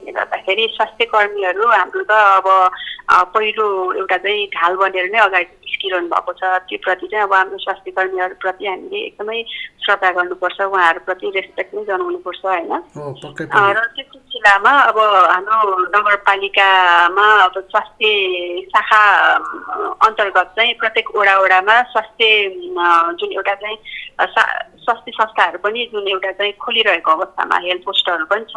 गर्दाखेरि स्वास्थ्यकर्मीहरू हाम्रो त अब पहिलो एउटा चाहिँ ढाल बनेर नै अगाडि निस्किरहनु भएको छ। त्यो प्रति चाहिँ अब हाम्रो स्वास्थ्यकर्मीहरूप्रति हामीले एकदमै श्रद्धा गर्नुपर्छ, उहाँहरूप्रति रेस्पेक्ट नै जनाउनुपर्छ होइन। र त्यो सिलसिलामा अब हाम्रो नगरपालिकामा अब स्वास्थ्य शाखा अन्तर्गत चाहिँ प्रत्येक वडामा स्वास्थ्य जुन एउटा चाहिँ स्वास्थ्य संस्थाहरू पनि जुन एउटा चाहिँ खोलिरहेको अवस्थामा हेल्थ पोस्टहरू पनि छ,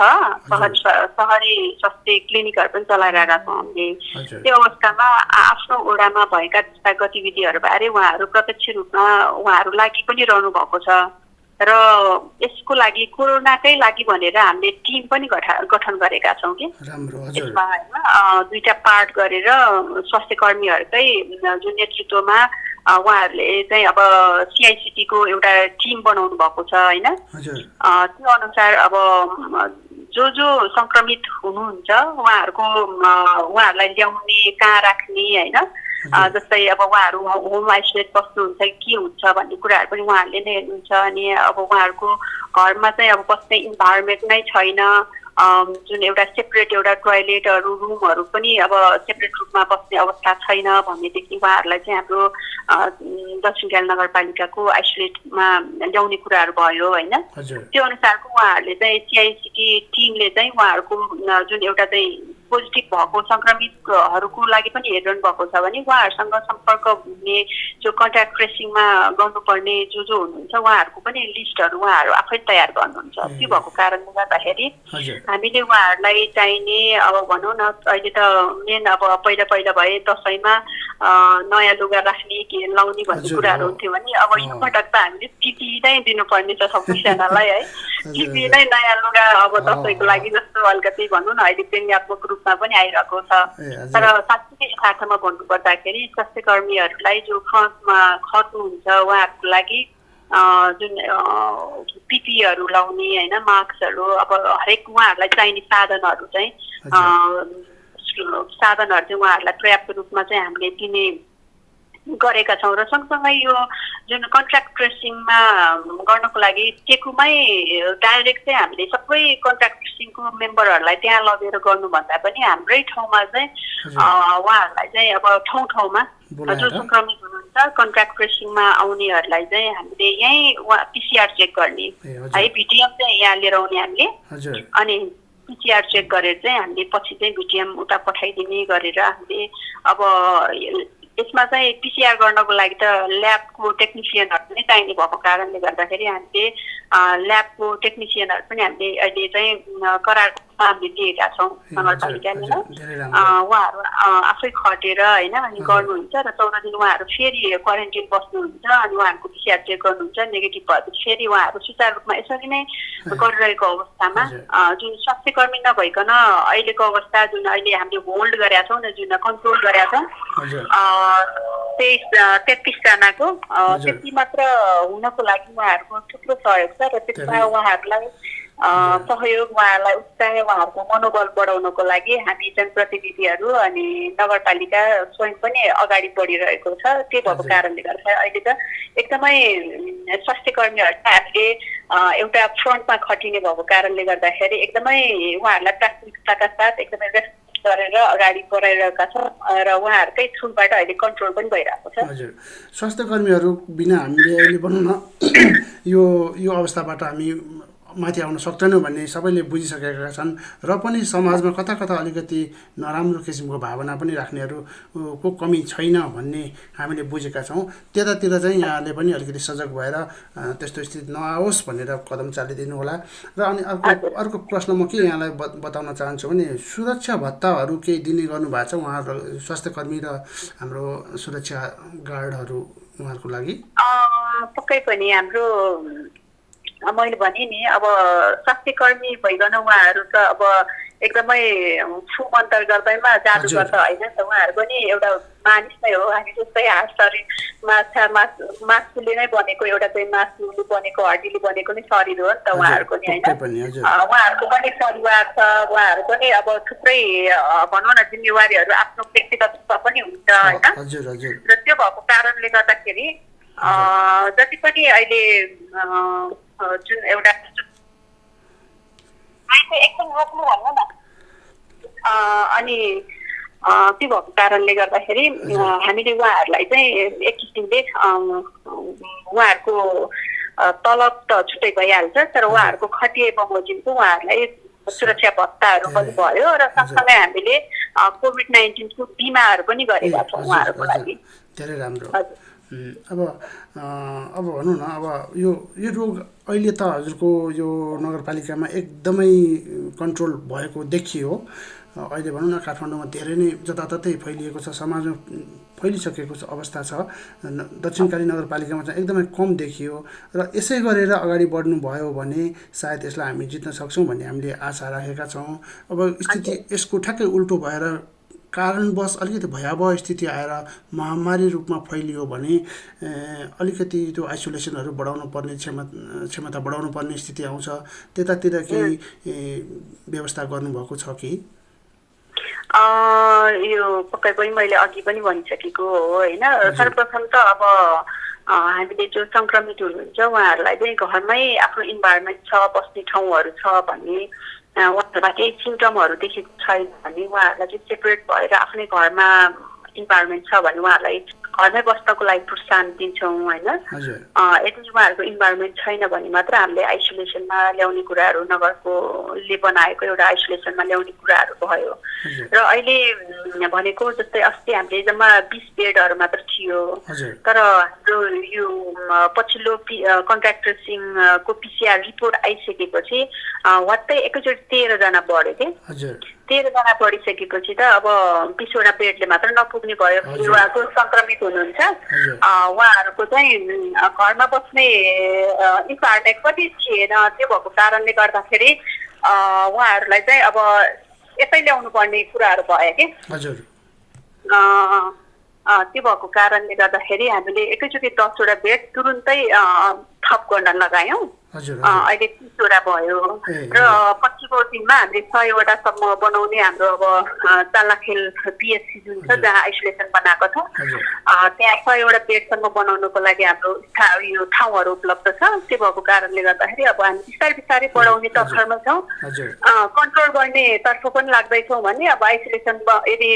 सहरी स्वास्थ्य क्लिनिकहरू पनि चलाइरहेका छौँ हामीले। त्यो अवस्थामा आफ्नो वडामा भएका त्यस्ता गतिविधिहरूबारे उहाँहरू प्रत्यक्ष रूपमा उहाँहरू लागि पनि रहनु भएको छ। र यसको लागि कोरोनाकै लागि भनेर हामीले टिम पनि गठन गरेका छौँ कि यसमा होइन 2टा पार्ट गरेर स्वास्थ्यकर्मीहरूकै जुन नेतृत्वमा उहाँहरूले चाहिँ अब सिआइसिटीको एउटा टिम बनाउनु भएको छ होइन। त्यो अनुसार अब जो सङ्क्रमित हुनुहुन्छ उहाँहरूलाई ल्याउने, कहाँ राख्ने होइन, जस्तै अब उहाँहरू होम आइसोलेट बस्नुहुन्छ के हुन्छ भन्ने कुराहरू पनि उहाँहरूले नै हेर्नुहुन्छ। अनि अब उहाँहरूको घरमा चाहिँ अब बस्ने इन्भाइरोमेन्ट नै छैन, जुन एउटा सेपरेट एउटा टोयलेटहरू रुमहरू पनि अब सेपरेट रूपमा बस्ने अवस्था छैन भनेदेखि उहाँहरूलाई चाहिँ हाम्रो दक्षिणकाली नगरपालिकाको आइसोलेटमा ल्याउने कुराहरू भयो होइन। त्यो अनुसारको उहाँहरूले चाहिँ सिआइसिटी टिमले चाहिँ उहाँहरूको जुन एउटा चाहिँ पोजिटिभ भएको सङ्क्रमितहरूको लागि पनि हेरिरहनु भएको छ भने उहाँहरूसँग सम्पर्क हुने जो कन्ट्याक्ट ट्रेसिङमा गर्नुपर्ने जो हुनुहुन्छ उहाँहरूको पनि लिस्टहरू उहाँहरू आफै तयार गर्नुहुन्छ। त्यो भएको कारणले गर्दाखेरि हामीले उहाँहरूलाई चाहिने अब भनौँ न अहिले त मेन अब पहिला भए दसैँमा नयाँ लुगा राख्ने के लाउने भन्ने कुराहरू हुन्थ्यो भने अब यो पटक त हामीले पिपी नै दिनुपर्ने छ सबैजनालाई है। पिपी नै नयाँ लुगा अब दसैँको लागि जस्तो अलिकति भनौँ न अहिले व्यङ्ग्यात्मक रूपमा पनि आइरहेको छ। तर साँच्चै यथार्थमा भन्नुपर्दाखेरि स्वास्थ्यकर्मीहरूलाई जो फ्रन्टमा खट्नुहुन्छ उहाँहरूको लागि जुन पिपीहरू लाउने होइन, मास्कहरू अब हरेक उहाँहरूलाई चाहिने साधनहरू चाहिँ उहाँहरूलाई पर्याप्त रूपमा चाहिँ हामीले दिने गरेका छौँ। र सँगसँगै यो जुन कन्ट्र्याक्ट ट्रेसिङमा गर्नको लागि टेकुमै डाइरेक्ट चाहिँ हामीले सबै कन्ट्र्याक्ट ट्रेसिङको मेम्बरहरूलाई त्यहाँ लगेर गर्नुभन्दा पनि हाम्रै ठाउँमा चाहिँ उहाँहरूलाई चाहिँ अब ठाउँमा जो सङ्क्रमित हुनुहुन्छ कन्ट्र्याक्ट ट्रेसिङमा आउनेहरूलाई चाहिँ हामीले यहीँ पिसिआर चेक गर्ने है, भिटिएम चाहिँ यहाँ लिएर आउने हामीले, अनि पिसिआर चेक गरेर चाहिँ हामीले पछि चाहिँ भिटिएम उता पठाइदिने गरेर हामीले अब यसमा चाहिँ पिसिआर गर्नको लागि त ल्याबको टेक्निसियनहरू पनि चाहिने भएको कारणले गर्दाखेरि हामीले ल्याबको टेक्निसियनहरू पनि हामीले अहिले चाहिँ करार हामीले दिएका छौँ नगरपालिकाले हजुर, धेरै राम्रो। उहाँहरू आफै खटेर होइन अनि गर्नुहुन्छ र 14 दिन उहाँहरू फेरि क्वारेन्टाइन बस्नुहुन्छ अनि उहाँहरूको PCR चेक गर्नुहुन्छ नेगेटिभ भएपछि फेरि उहाँहरू सुचारू रूपमा यसरी नै गरिरहेको अवस्थामा जुन स्वास्थ्य कर्मी नभइकन अहिलेको अवस्था जुन अहिले हामीले होल्ड गरेका छौँ न जुन कन्ट्रोल गरेका छौँ 33 जनाको त्यति मात्र हुनको लागि उहाँहरूको थुप्रो सहयोग छ र त्यसमा उहाँहरूलाई सहयोग उहाँहरूलाई उत्साह उहाँहरूको मनोबल बढाउनको लागि हामी जनप्रतिनिधिहरू अनि नगरपालिका स्वयं पनि अगाडि बढिरहेको छ। त्यो भएको कारणले गर्दा अहिले त एकदमै स्वास्थ्य कर्मीहरूलाई हामीले एउटा फ्रन्टमा खटिने भएको कारणले गर्दाखेरि एकदमै उहाँहरूलाई प्राथमिकताका साथ एकदमै रेस्पेक्ट गरेर अगाडि बढाइरहेका छौँ र उहाँहरूकै थ्रुबाट अहिले कन्ट्रोल पनि भइरहेको छ। हजुर, स्वास्थ्य कर्मीहरू बिना हामीले अहिले भनौँ न यो अवस्थाबाट हामी माथि आउन सक्दैनौँ भन्ने सबैले बुझिसकेका छन् र पनि समाजमा कता कता अलिकति नराम्रो किसिमको भावना पनि राख्नेहरूको कमी छैन भन्ने हामीले बुझेका छौँ। त्यतातिर चाहिँ यहाँले पनि अलिकति सजग भएर त्यस्तो स्थिति नआओस् भनेर कदम चालिदिनु होला। र अनि अर्को प्रश्न म के यहाँलाई बताउन चाहन्छु भने सुरक्षा भत्ताहरू केही दिने गर्नुभएको छ उहाँहरू स्वास्थ्य कर्मी र हाम्रो सुरक्षा गार्डहरू उहाँहरूको लागि? पक्कै पनि हाम्रो मैले भने नि अब स्वास्थ्य कर्मी भइकन उहाँहरू त अब एकदमै फुम अन्तर्गतमा जादु गर्छ होइन त उहाँहरू पनि एउटा मानिस नै हो। हामी जस्तै हात शरीर मासुले नै बनेको एउटा चाहिँ मासुले बनेको हड्डीले बनेको नै शरीर हो नि त उहाँहरूको नि होइन। उहाँहरूको पनि परिवार छ उहाँहरू पनि अब थुप्रै भनौँ न जिम्मेवारीहरू आफ्नो व्यक्तिगत पनि हुन्छ होइन। र त्यो भएको कारणले गर्दाखेरि जति पनि अहिले जुन एउटा एकछिन रोक्नु भन्नु न अनि त्यो भएको कारणले गर्दाखेरि हामीले उहाँहरूलाई चाहिँ एक किसिमले उहाँहरूको तलब त छुट्टै भइहाल्छ तर उहाँहरूको खटिए बमोजिमको उहाँहरूलाई सुरक्षा भत्ताहरू पनि भयो र सँगसँगै हामीले कोभिड-19 को बिमाहरू पनि गरेका छौँ उहाँहरूको लागि। धेरै राम्रो। अब भनौँ न अब यो रोग अहिले त हजुरको यो नगरपालिकामा एकदमै कन्ट्रोल भएको देखियो। अहिले भनौँ न काठमाडौँमा धेरै नै जताततै फैलिएको छ, समाजमा फैलिसकेको अवस्था छ। दक्षिणकाली नगरपालिकामा चाहिँ एकदमै कम देखियो र यसै गरेर अगाडि बढ्नुभयो भने सायद यसलाई हामी जित्न सक्छौँ भन्ने हामीले आशा राखेका छौँ। अब स्थिति यसको ठ्याक्कै उल्टो भएर कारणवश अलिकति भयावह स्थिति आएर महामारी रूपमा फैलियो भने अलिकति त्यो आइसोलेसनहरू बढाउनु पर्ने क्षमता बढाउनु पर्ने स्थिति आउँछ। त्यतातिर केही व्यवस्था गर्नुभएको छ कि? यो पक्कै पनि मैले अघि पनि भनिसकेको हो होइन। सर्वप्रथम त अब हामीले जो सङ्क्रमित हुनुहुन्छ उहाँहरूलाई चाहिँ घरमै आफ्नो इन्भाइरोमेन्ट छ, बस्ने ठाउँहरू छ भन्ने उहाँहरूमा केही सिम्टमहरू देखेको छैन भने उहाँहरूलाई चाहिँ सेपरेट भएर आफ्नै घरमा इन्भाइरोमेन्ट छ भने उहाँहरूलाई घरमै बस्नको लागि प्रोत्साहन दिन्छौँ होइन। यदि उहाँहरूको इन्भाइरोमेन्ट छैन भने मात्र हामीले आइसोलेसनमा ल्याउने कुराहरू नगरकोले बनाएको एउटा आइसोलेसनमा ल्याउने कुराहरू भयो। र अहिले भनेको जस्तै अस्ति हामीले जम्मा 20 बेडहरू मात्र थियो तर हाम्रो यो पछिल्लो कन्ट्याक्ट ट्रेसिङको PCR रिपोर्ट आइसकेपछि वात्तै एकैचोटि 13 जना बढ्यो कि 13 जना बढिसकेपछि त अब 20 वटा बेडले मात्र नपुग्ने भयो। उहाँको सङ्क्रमित हुनुहुन्छ उहाँहरूको चाहिँ घरमा बस्ने इन्भाइरोमेन्ट पनि थिएन। त्यो भएको कारणले गर्दाखेरि उहाँहरूलाई चाहिँ अब यसै ल्याउनु पर्ने कुराहरू भयो कि त्यो भएको कारणले गर्दाखेरि हामीले एकैचोटि 10 वटा बेड तुरुन्तै थप गर्न लगायौँ। अहिले 30 वटा भयो र पछिको दिनमा हामीले 100 वटासम्म बनाउने हाम्रो अब चालाखेल PHC जुन छ जहाँ आइसोलेसन बनाएको छ त्यहाँ 100 वटा बेडसम्म बनाउनको लागि हाम्रो यो ठाउँहरू उपलब्ध छ। त्यो भएको कारणले गर्दाखेरि अब हामी बिस्तारै बिस्तारै बढाउने तर्फमा छौँ। कन्ट्रोल गर्ने तर्फ पनि लाग्दैछौँ भने अब आइसोलेसन यदि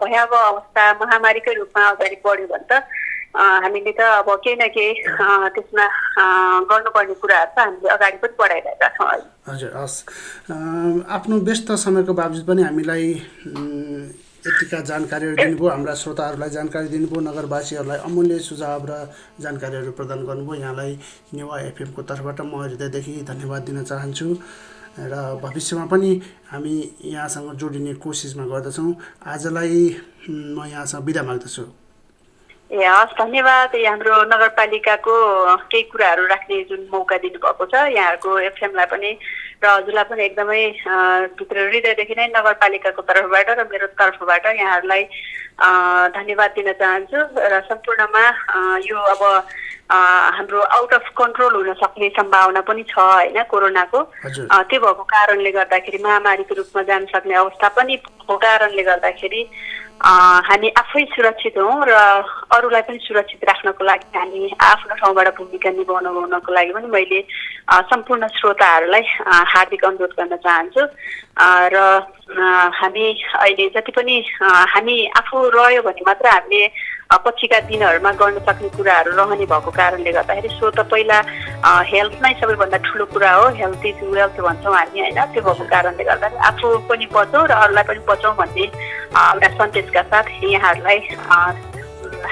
भयावह अवस्था महामारीकै रूपमा अगाडि बढ्यो भने त हामीले त अब केही न केही त्यसमा गर्नुपर्ने कुराहरू त हामीले अगाडि पनि बढाइरहेका छौँ। हजुर, हस्। आफ्नो व्यस्त समयको बावजुद पनि हामीलाई यतिका जानकारीहरू दिनुभयो, हाम्रा श्रोताहरूलाई जानकारी दिनुभयो, नगरवासीहरूलाई अमूल्य सुझाव र जानकारीहरू प्रदान गर्नुभयो। यहाँलाई नेवा FM को तर्फबाट म हृदयदेखि धन्यवाद दिन चाहन्छु। र भविष्यमा पनि हामी यहाँसँग जोडिने कोसिसमा गर्दछौँ। आजलाई म यहाँसँग बिदा माग्दछु। ए हस्, धन्यवाद। हाम्रो नगरपालिकाको केही कुराहरू राख्ने जुन मौका दिनुभएको छ यहाँहरूको एफएमलाई पनि र हजुरलाई पनि एकदमै भित्र हृदयदेखि नै नगरपालिकाको तर्फबाट र मेरो तर्फबाट यहाँहरूलाई धन्यवाद दिन चाहन्छु। र सम्पूर्णमा यो अब हाम्रो आउट अफ कन्ट्रोल हुन सक्ने सम्भावना पनि छ होइन, कोरोनाको। त्यो भएको कारणले गर्दाखेरि महामारीको रूपमा जान सक्ने अवस्था पनि भएको कारणले गर्दाखेरि हामी आफै सुरक्षित हौँ र अरूलाई पनि सुरक्षित राख्नको लागि हामी आफ्नो ठाउँबाट भूमिका निभाउनको लागि पनि मैले सम्पूर्ण श्रोताहरूलाई हार्दिक अनुरोध गर्न चाहन्छु। र हामी अहिले जति पनि हामी आफू रह्यो भने मात्र हामीले पछिका दिनहरूमा गर्न सक्ने कुराहरू रहने भएको कारणले गर्दाखेरि सो त पहिला हेल्थ नै सबैभन्दा ठुलो कुरा हो। हेल्थ इज वेल्थ भन्छौँ हामी होइन। त्यो भएको कारणले गर्दाखेरि आफू पनि बचौँ र अरूलाई पनि बचाउँ भन्ने एउटा सन्देशका साथ यहाँहरूलाई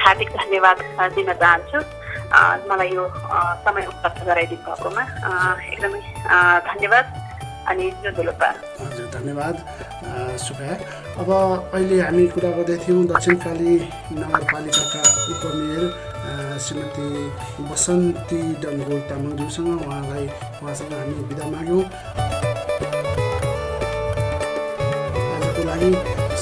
हार्दिक धन्यवाद दिन चाहन्छु। मलाई यो समय उपलब्ध गराइदिनु भएकोमा एकदमै धन्यवाद। अनि हजुर धन्यवाद सुखा। अब अहिले हामी कुरा गर्दै थियौँ दक्षिणकाली नगरपालिकाका उपमेयर श्रीमती बसन्ती डङ्गोल तामाङज्यूसँग। उहाँसँग हामी बिदा माग्यौँ। आजको लागि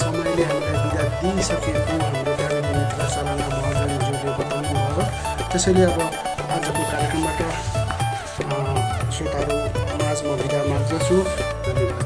समयले हामीलाई बिदा दिइसकेको हाम्रो कालेबुङ मित्र सराना महर्जनज्यूले बताउनु भयो। त्यसैले अब आजको कार्यक्रमबाट श्रोताहरू माझ म बिदा माग्दछु। धन्यवाद।